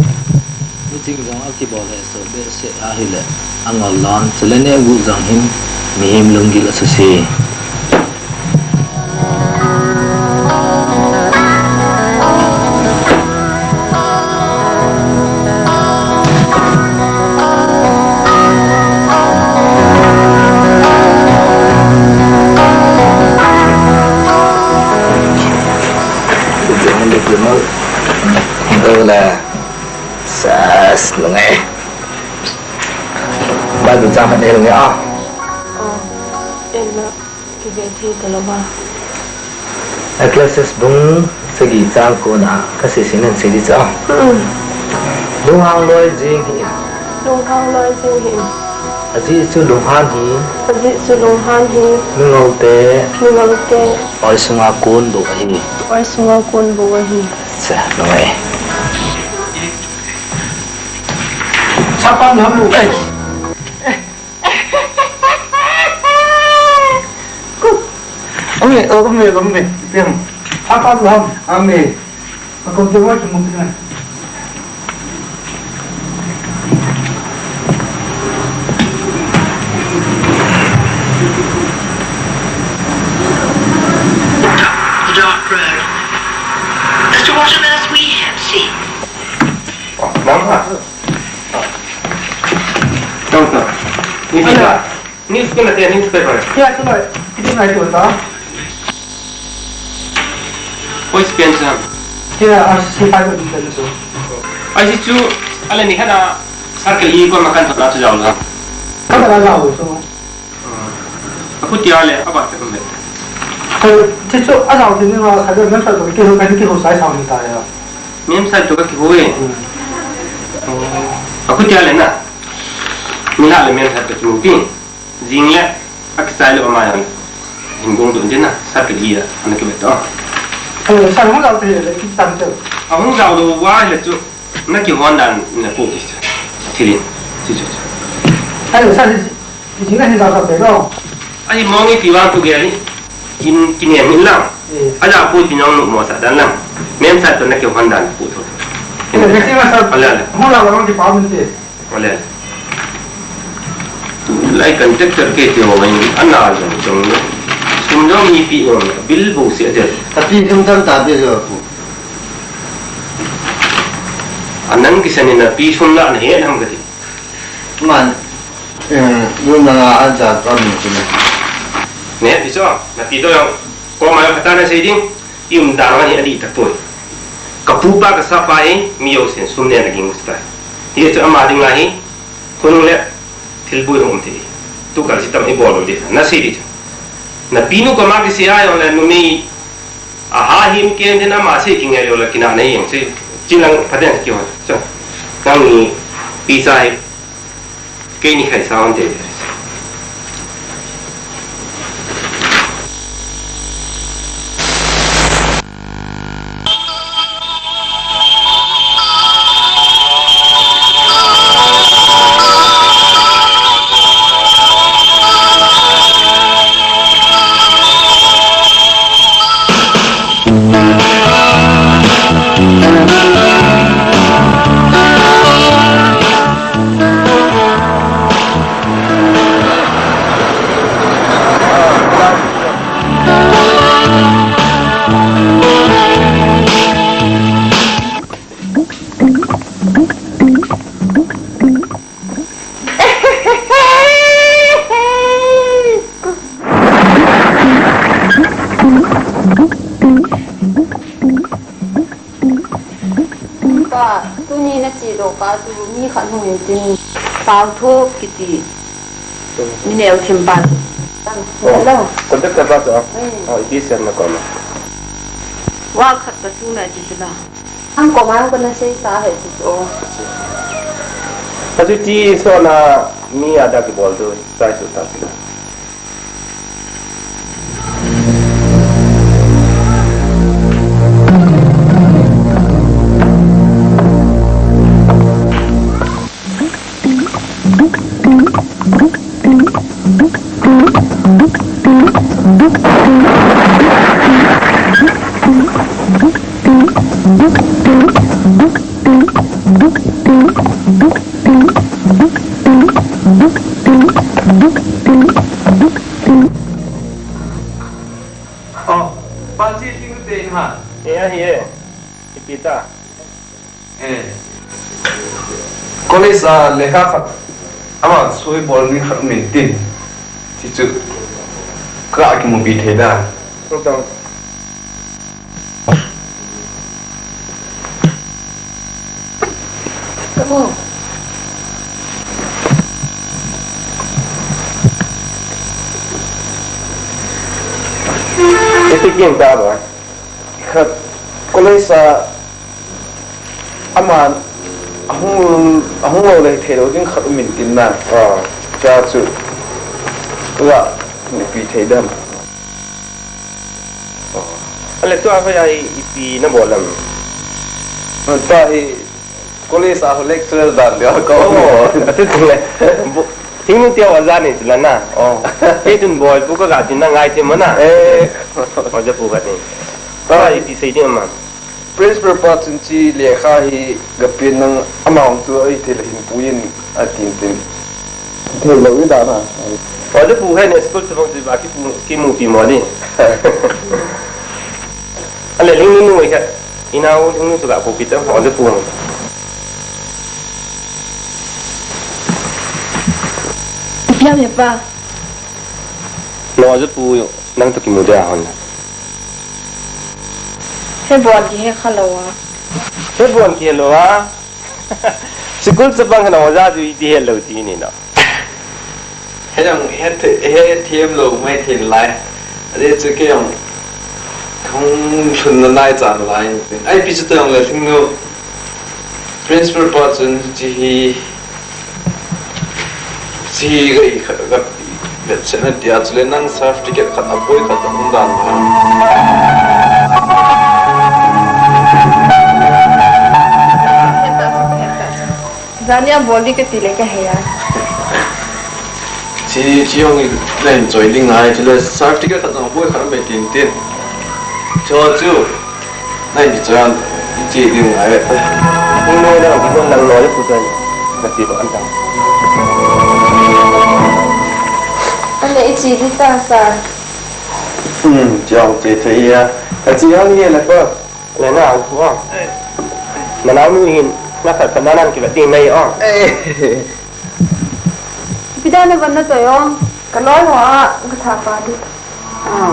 Meeting jong akibol hesoh behseh ahile angol lon, chule nehguh jong hin mihem lunggil asuse. Hola. Sas, lungai. Bible chang khat nei lungai a. Oh, en na. Kive thei talou va. Ecclesiastes bung sagi chang ko na kasei seinan sei ding chu. Hmm. Lunghang loi jing hih in. Lunghang loi jing hih in. Ajeh chu lunghan hi. Ajeh chu lunghan hi. Mingol te. Mingol te. Oi sunga kon bou ahi. Oi sunga kon bou ahi. Cha, lungai. Sapa na mu. Ame, ame, ame. Piang. Hapa lam. Ame. Ako de wa mo kina. The dark road. As to what on earth we have seen. Oh, mama. Don't know. Ni sila. News ko na te, newspaper. Kya suno? Kiti na ito ta? Koi spen sa. Kya as si pa ko dito so. Ai si chu, ala ni kana circle i ko makan to na chu jao na. Kana la jao so. Aku ti ale, aba te ko me. Ko ti chu a jao ti ni ma ka de na sa to ki ho ka ki ho sai sa ni ta ya. Mem sai to ka ki ho e. Aku ti ale na. Ni la le mem sai to chu pi. Jing le, akichai lou ama jong hin gong dun ding na, sa kali a, ana kivet to. Hello, sa hung jao te le, kichai te. Ahung jao lou va le chu, na kihon dan na pu ki chu. Thilin, chu chu chu. Hello, sa, jing na hin jao sa te lo. Ahi mong i ti vang tu ge ni. Kin, kin e min lang. Eh. Aja pu ti nyong nu mo sa dan lang. Mem sa to na kihon dan pu to. Hello, kasi ma sa. Ala, ala. Hung jao lou ki pa min te. Ole. Tulai contractor ke ti ho in ana jong jong. Sum jong mi pi on, bill bo se de. Tapi sum tam ta de jo pu. Anang kisan in na pi sum la na he nam ka ti. Man, eh, room la a ja to ni ti na. Ne, ti so, na pi to jong. Ko ma ka ta na sei ding. I um dan hi adih tapoi. Ka pupa ka sapa hi mi jousen sum neh a ging tai. Hichu ama dinga hi khonung le thilboi hung um thei. Tu kal si tam i bol lou ding. Na sei ding. Na pinu koma kisei a jong le numei a ha him ken den ama sei kingai lou le kina nei jong sei. Chin lang phaten kihon. Cho. Nang ni pi sa hi. Keini khai sa on te. Pa, tuni na che doh pa chu mi khat hung in tin, Pauthu kiti. Mi neo thim pa. Oh, hello. Contractor pa chu. Mm. Oh, ipi siam na koma. Wa khat ka tu na ti chu la. Ang koma ko na sei ta he ti chu. Achu ti so na mi ada kibol tu, sai su ta ti. Oh, Panji, tingte in ha. Eh, ahi e. Ipi ta. Eh. College a lekha khat ama soi bol ni khat min tin. Ti chu ka kimupi thei da. Tum. Iti kin ta ba? Khat college a ama ahung, ahung lou le thei lou ding khat um in tin na. Ah. Cha chu. Tua, mi pi thei dam. Ale tua hoiya ipi na bol am? Tua hi college a lecturer dan dia ko. Oh, atu tu le. Bo-, thingnu tia oja ni tu la na. Oh. Kei tun boipu ka ga tin na ngai te mo na. Eh. Oja pu ka ni. Tua ipi sei ding am? Principal pa chun hiche lekha hi gapen nang amount chu ahi thei le hin puiyin atin tin. Thei lou i dan a. Oja pu hen school chapang chu ba kipu, kimupi mo ni. Ale lingnu nu ka. Inao lingnu chu ga pupi ta oja pu. Ipi ham hepa? Na oja pu nang toh kimu dia hon. He bon kihe kha lou a. He bon kihe lou a. School chapang khat na oja chu iti he lou ti ni na. He jong he the-, he them lou mai thei lai. Ade chu kei jong thung lhun na nai chan lai. Ai pi chu tong le thing no. Principal pa chun hiche hi, hiche hi ga i kha, ga i vet chen a tia chule nang certificate khat a boi khat a um dan a. Jani a bol di ka ti le ka he a. Hiche, hiche jong i len choi ding ngai chule certificate khat a boi khat a mai tin tin. Cho chu. Nai, hiche chan, hiche ding ngai ve. Hung noi na, hung noi na, noi pu chan. Kati ba an ta. Ane hiche di ta sa. Hmm, jong che thei ya. Hiche jong ni le pa. Le na, wa. Na nao nu hin, na khat khat na nan ki ba ding mai o. Eh. Ipi dan a van na toi o? Ka loi ho a, ka tha pa di. Ah.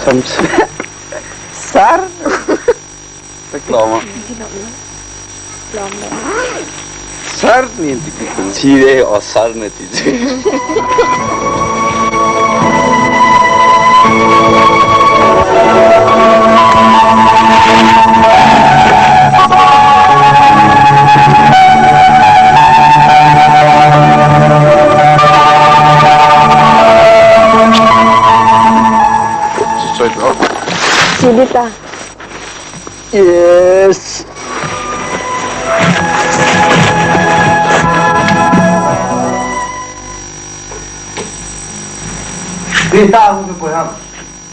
Sam. Sir. Reklama. Sir ni ti ki. Sir e o sir ni ti. Chidita. Yes. Rita, hung tu poi ham.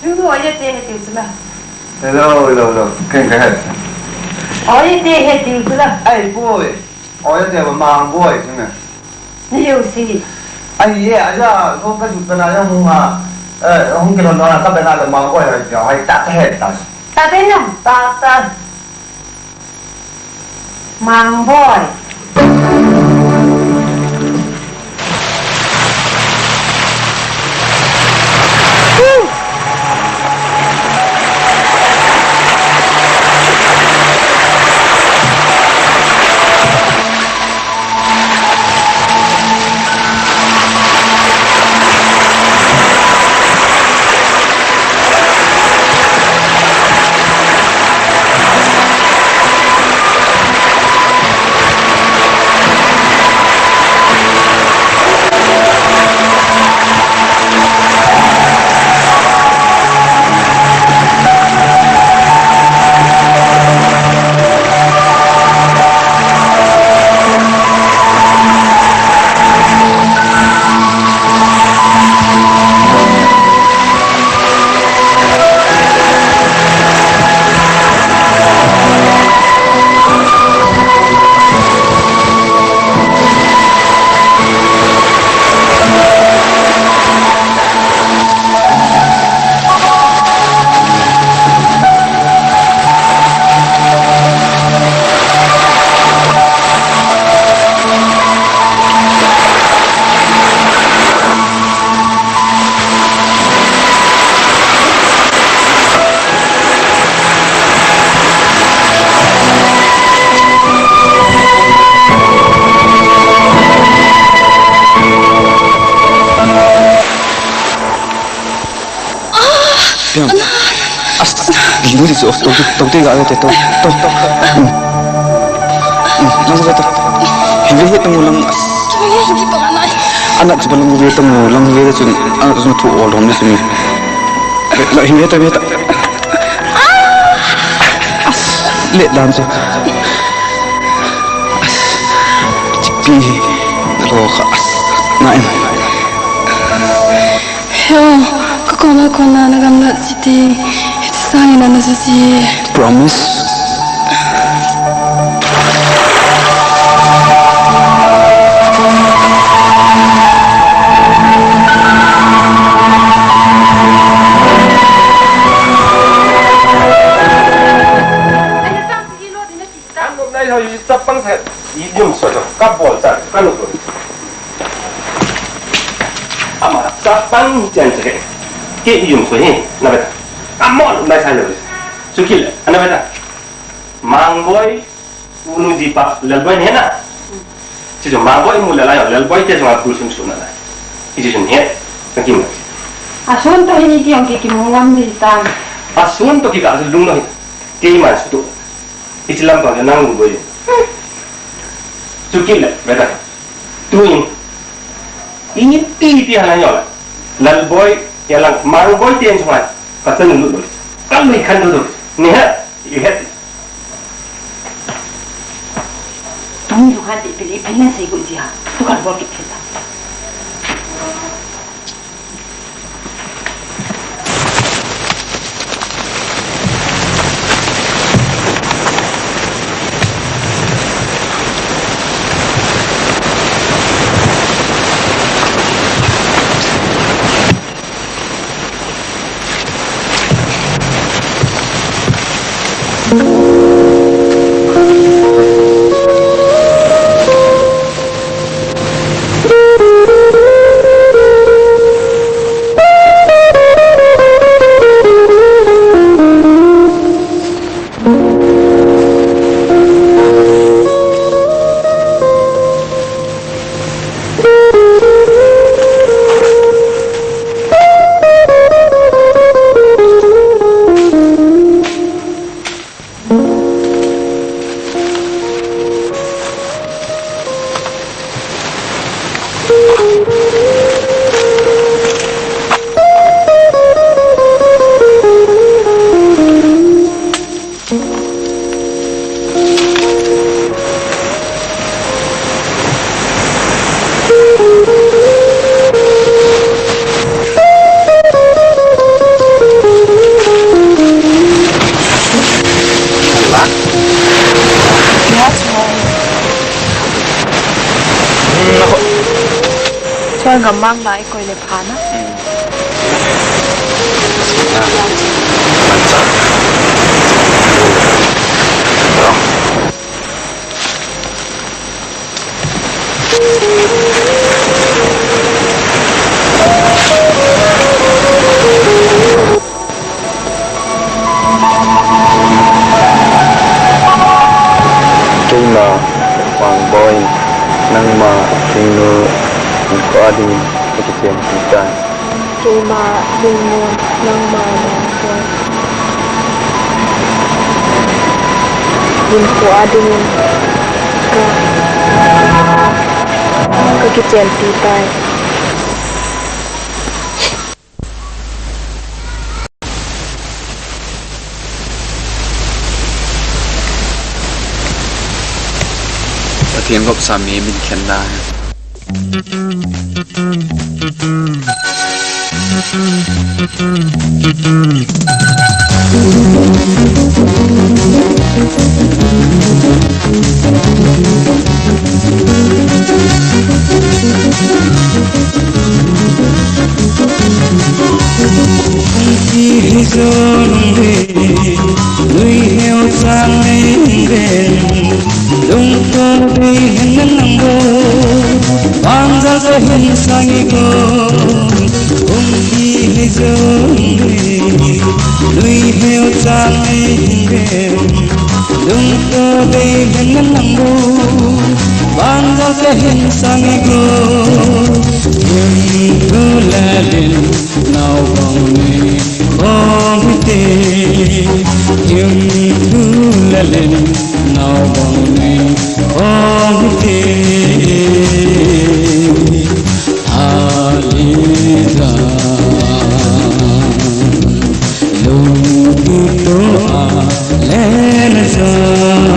Tu tu, oye te he tiu sila. Hello, hello, hello. Ken ka he. Oye te he tiu sila. Ai, poi. Oye te ba mang poi sila. Ni yo si. Ai, ye, aja, ko ka ju kana ya hung ha. Eh, hung ke lon na ka ba na le mang poi ha, ya, hai ta ka he ta. Ta te na, ta, ta. Mang poi. Piang. As, ding di so, to, to, to, to, to, to. Hmm. Hmm, lang sa to. Hin ve he tang lang. As. Anak sa lang ve tang lang ve chun, anak sa thu ol hom ni sumi. Hin ve ta ve ta. As, le dan so. As. Chipi. Lo kha. As. Na em. Heo, ka kona kona na gamla chiti, hiti sangin ana susi. Promise. Kan nop nai ho, i chapang sa, i yum so to, ka bol sa, ka nop. Ama, chapang chen che. Ke i yum so hi, na beta. Amon nai sa lo. Sukil, na beta. Mangboi, unu di pa, Lalboi ni na. Chi jo Mangboi mu Lalboi, Lalboi te jo a kul sun sun na. Chi jo ni. Ka kim. Asun to hi ni ki ong ki kim ngam ni ta. Asun to ki ka lung no hi. Keiman sutu. Hiche lampang chu nang lungdoi. Chukit le, beta. Tuin. Ipi ipi hana nyola. Lalboi, ya lang, Mangboi ten chuan. Ka chan lut loi. Ka lui khan lut loi. Ni ha, i het. Tuni lu khan ti pili pili sei gu ji ha. Tu kan bol ki phil ta. Koi ngam mang lai, koi le pha na. Hmm. Sina. Mancha. Keima Vangboi, nangma Lhingnu, hinkho a dingin kakichenpi tai. Keima Lhingnu, nangma Vangboi, hinkho a dingin ka, kakichenpi tai. Pathen gopsa mi min khen na. Hung kihei jongle, nuiheo chang nei hung ven, lungto dei hen nang bou, banjal kahin sang e go. Hung kihei jongle, nuiheo chang nei hung ven, lungto dei hen nang bou, banjal kahin sang e go. Thempu Lalin naobang nei khom hite, Thempu Lalin naobang nei khom hite. Alijan lungkitoh a len jong,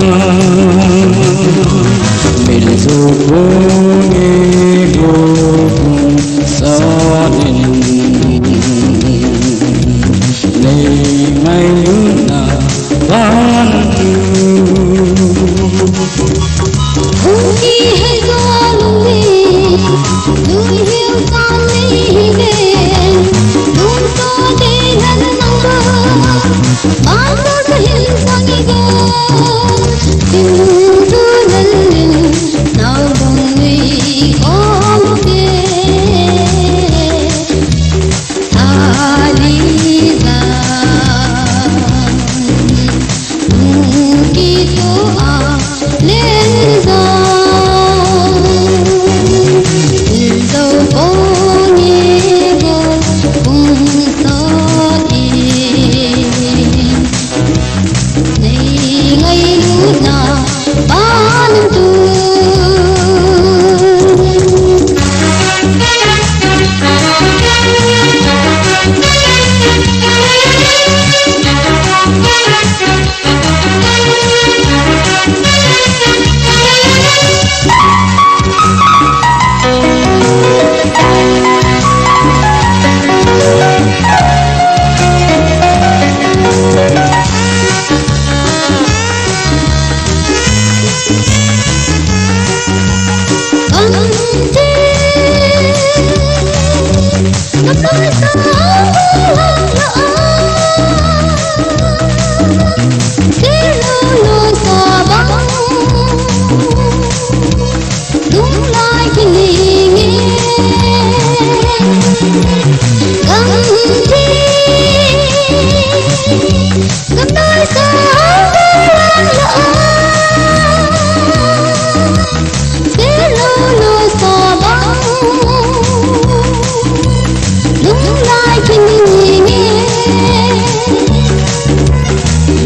min jou ponge go, pung sot in nei ngailutna ban tu. Hung kihei jongle, nuiheo chang nei hung ven, lungto dei hen nang bou, banjal kahin sang e go. Thempu Lalin naobang nei khom hite. Alijan lungkitoh a len jong, min jou ponge go, pung sot in nei ngailutna ban tu.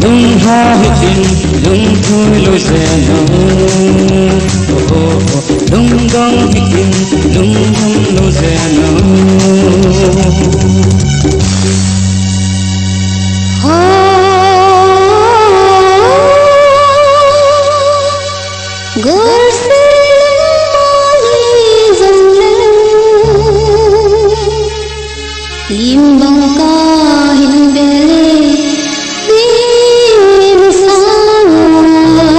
Lungha hitin lungthoi lou jeng o, oh, oh, oh. Lungdong hitin lungdong lou jeng o. Lim bang kahin bele, lim sang a.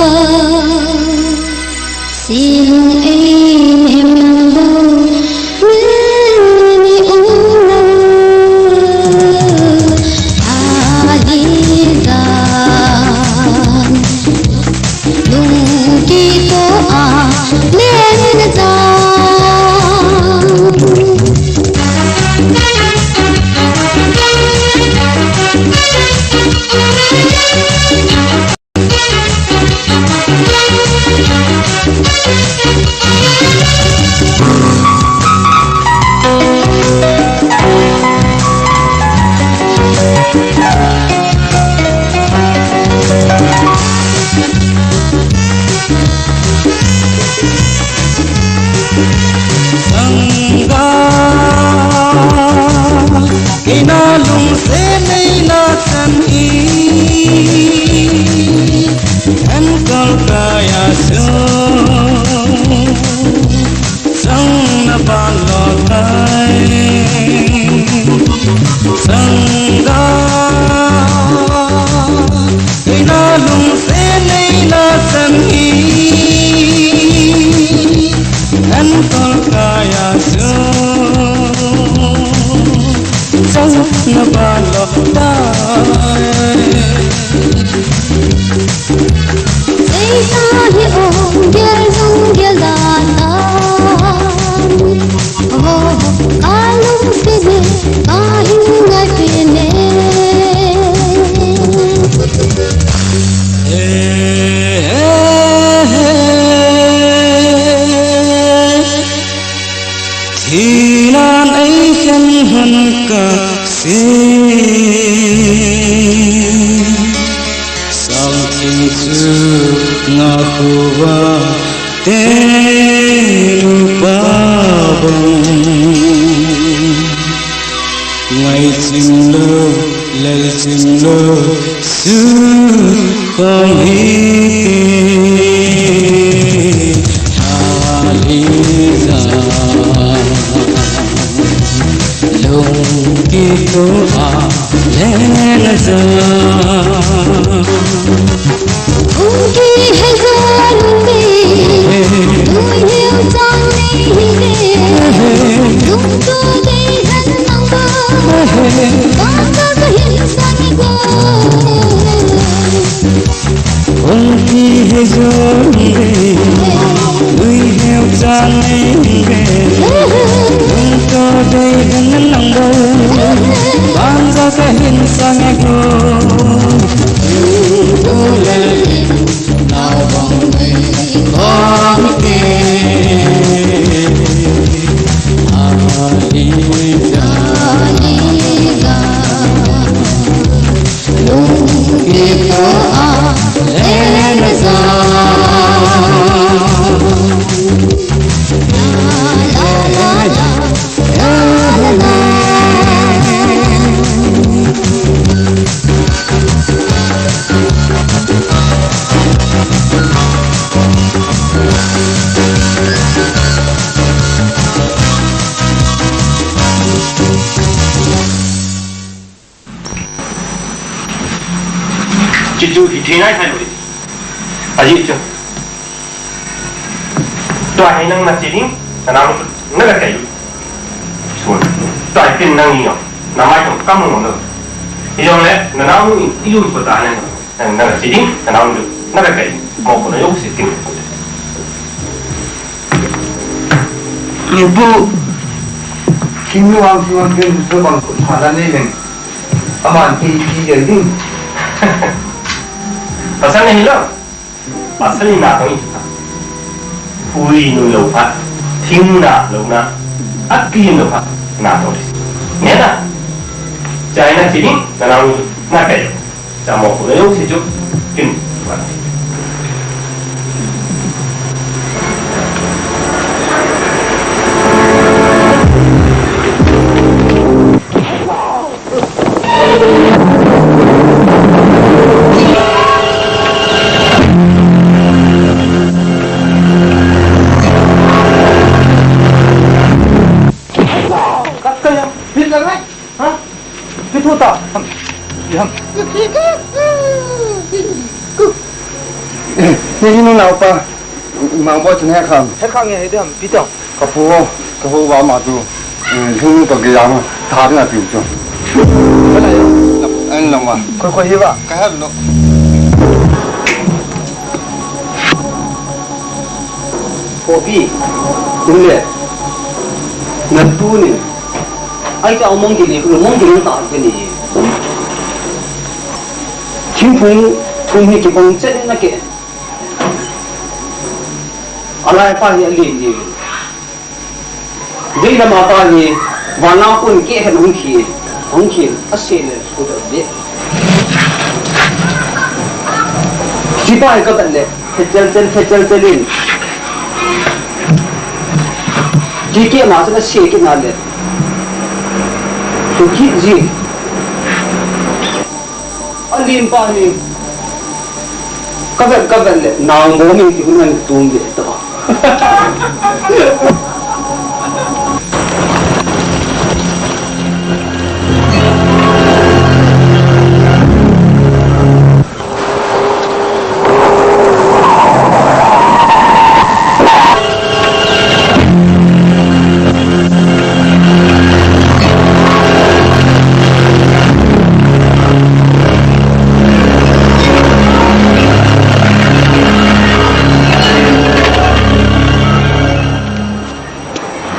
Silung ei nem nang bou, lim Eina lungset neina chan hi, enkol kaiya chu chang na ban lou tai. Chang da, eina lungset neina chan hi, enkol kaiya chu chang na ban lou tai. Eita hi ong gel jong gel da ta. Oh, ka lungset ne, ka hin ngai pen ne. Thinan eikhen hon kasih. Samthing chu ngah uva tenu pa bang. Ngai chim lou, lel chim lou, su kong hi te. Haliza, lungkito a lena za. Hung kihei jong le, lui heo chang nei hite. Lungto dei dan nang ba, bang ka kahin sang e ko. Hung kihei jong le, lui heo chang nei hite. Lungto dei dan nang ba, bang ka kahin sang e ko. Chuchu hithei nai thei lou. Ajeh chu. Tua hi nang nache ding, nanao nu chu naga kai. Sun. Tua hi pin nang ni no. Namai tong kamu no. Ijongle, nanao nu in, ijun ko ta nang. Nang, nang nache ding, nanao nu chu naga kai. Mo ko na yo si ting. Ni pu. Kim yo ang si wan pen su bang ko tha la nei leng. Aman ti ti jeng ding. Pasal nahi lou. Pasal in natong in. Hui nun lou phat. Thing na lou na. Akim lou phat. Natong in. Nge na. Chai nache ding. Nanao nu nakai. Chamo ko lou si chu. Kin. Ha? Pi thu ta. Ham. Ham. Hi, hi, nung nao pa. Mang bo chun he kham. He kham nge he de ham, pi ta. Ka pu, ka pu ba ma tu. Hmm, hung to ke yang, tha na tiu chu. Ka na yo. An long ma. Khoi khoi hi ba. Ka ha lo. Kopi. Tum le. Na tu ni. Ai ta mong ki ni, mong ki ni ta ke ni. Thingphung thum hi kibang chen na ke. Alai pa hi alen ni. Veilam a pa hi, vana kun keh hen hung khi, hung khi, ase le, ku ta de. Chi pa hi ka ta le, phechel chel, phechel chel in. Chi keh na, ase keh na le. Kiki ji. Alim pa ni. Kavet, kavet le, nang bo mi ti hun an tum de to.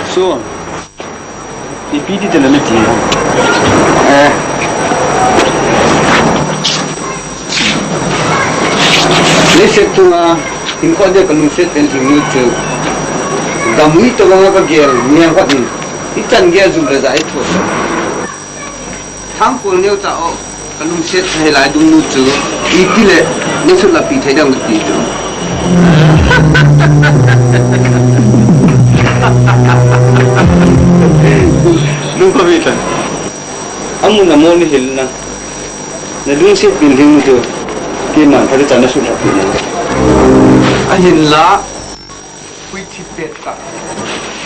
So, ipi ti tena miti. Eh. Leiset chunga hinkho dia kalungset pen lhing nu chu. Damui tobanga kagel, mihem khat in. Ichan gel jum le ja itho. Thangkol neo cha o, kalungset thei lai dung nu chu, ipi le, neisut la pi thei dam ti chu. Lungkhopi tan. Amun amol ni hil na. Nalungset pen lhing nu chu. Keiman phat cha nasut la pi na. Ahinla. Hui thip pet tah.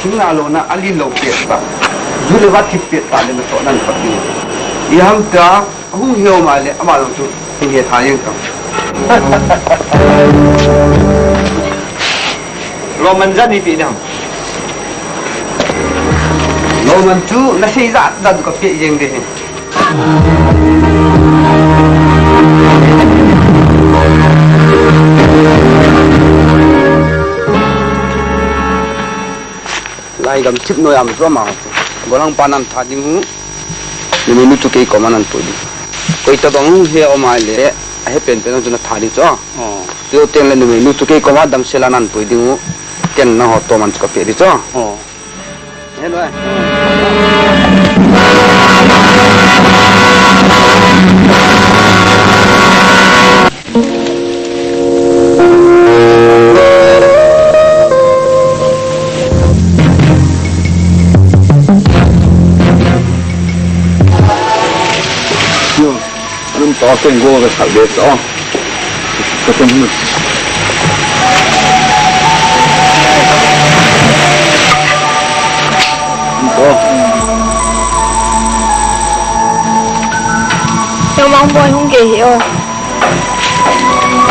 Thing nalona alin lou pet tah. Ju le vat thip pet tah le natoh nan phat ding. Iham tia, ahung hiu ma le, ama lou chu, hung he tha jeng tah. Lou man jan ipi nam. Lou man chu, nasei jat jat kapeh jeng ding ahi. Lai gam thip noi am chu ama. Gollhang pa nan tha ding u. Numei nu chu kei koma nan pui ding. Koi tabang u he um a le, ahe penpen chu na tha ding chu. Oh. Chuteng le numei nu chu kei koma damsel a nan pui ding u. Ken nangho toman chu kapeh ding chu. Oh. Yo, anung to ken go ka thak de to. Ka tum. Anung to. Nang mang boy hung ke hi o.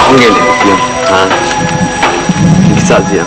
Hung ke hi o. Ha. Kisa ji.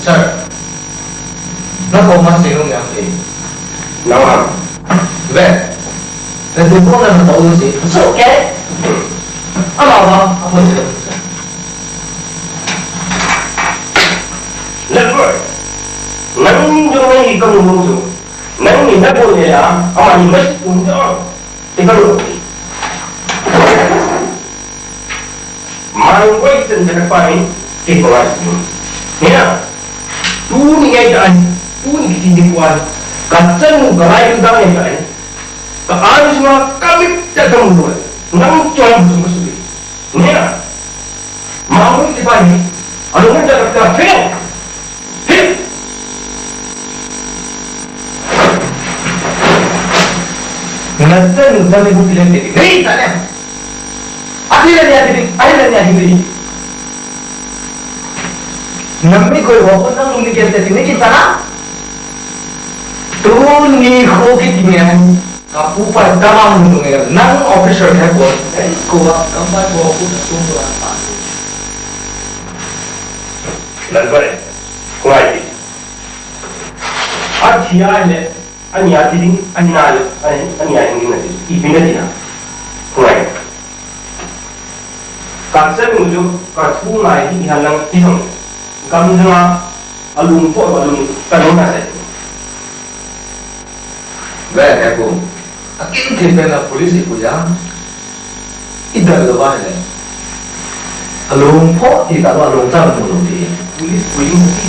Sir, na ko ma se lo yang ke. Na wa. Ve. Na tu ko na na to se. So ke. Ama wa, a ko se. Leopard. Nang ni jo nang ni ko mo jo. Nang ni na ko ne ya, ama ni ma ko jo. Ikaw, Maring ko itin sa kapain, kiko nga itin. Niya, Tuni ngai ta ahi, tuni kiti ding kua ahi. Ka chanu ka lai ding dang ngai ta ahi. Ka ai sunga ka mit ta ka mu lo. Nang chom sung ka su. Nge na. Ma mu ti pa ni. Alo ngai ta ka ta. Hei. Hei. Na chanu ta ni bu ti le ni. Hei ta ne. Ati le ni ati ni. Ai le ni ati ni. Nang mi koi ho ko nang lung ni kem te ni ki ta na. Tuni kho kiti nge. Ka pu pa dama mun nge nang officer he ko. Ei ko wa kam pai ko ku na tum ko pa. Lalbai. Ko ai. A thi a le. Ani a thi ding. Ani na le. Ani, ani a ding na thi. I pin na thi na. Ko ai. Ka chanu chu ka thu ngai hi han lang ti hang. Kam jang a alung pho alung ka lung na se. Ve he ko. Akin thei pen a police i pu ya. I dal lo va le. Alung pho ti ta lo alung ta mu lo ti. Police pu i mu ti.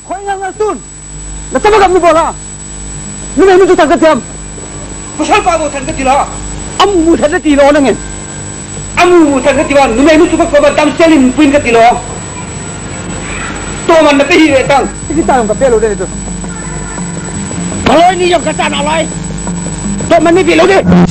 Khoi nang na tun. Na tama gam ni bola. Numei nu chu thang ka tiam. Pasal pa bo thang ka tila. Amu mu thang ka tilo nangin. Amu mu thang ka tila. Numei nu chu ka ko ba dam selin puin ka tilo. To man na pe hi le tang. Ti ta ka pe lo de tu. Maloi ni yong ka ta na loi. To man ni pe lo de.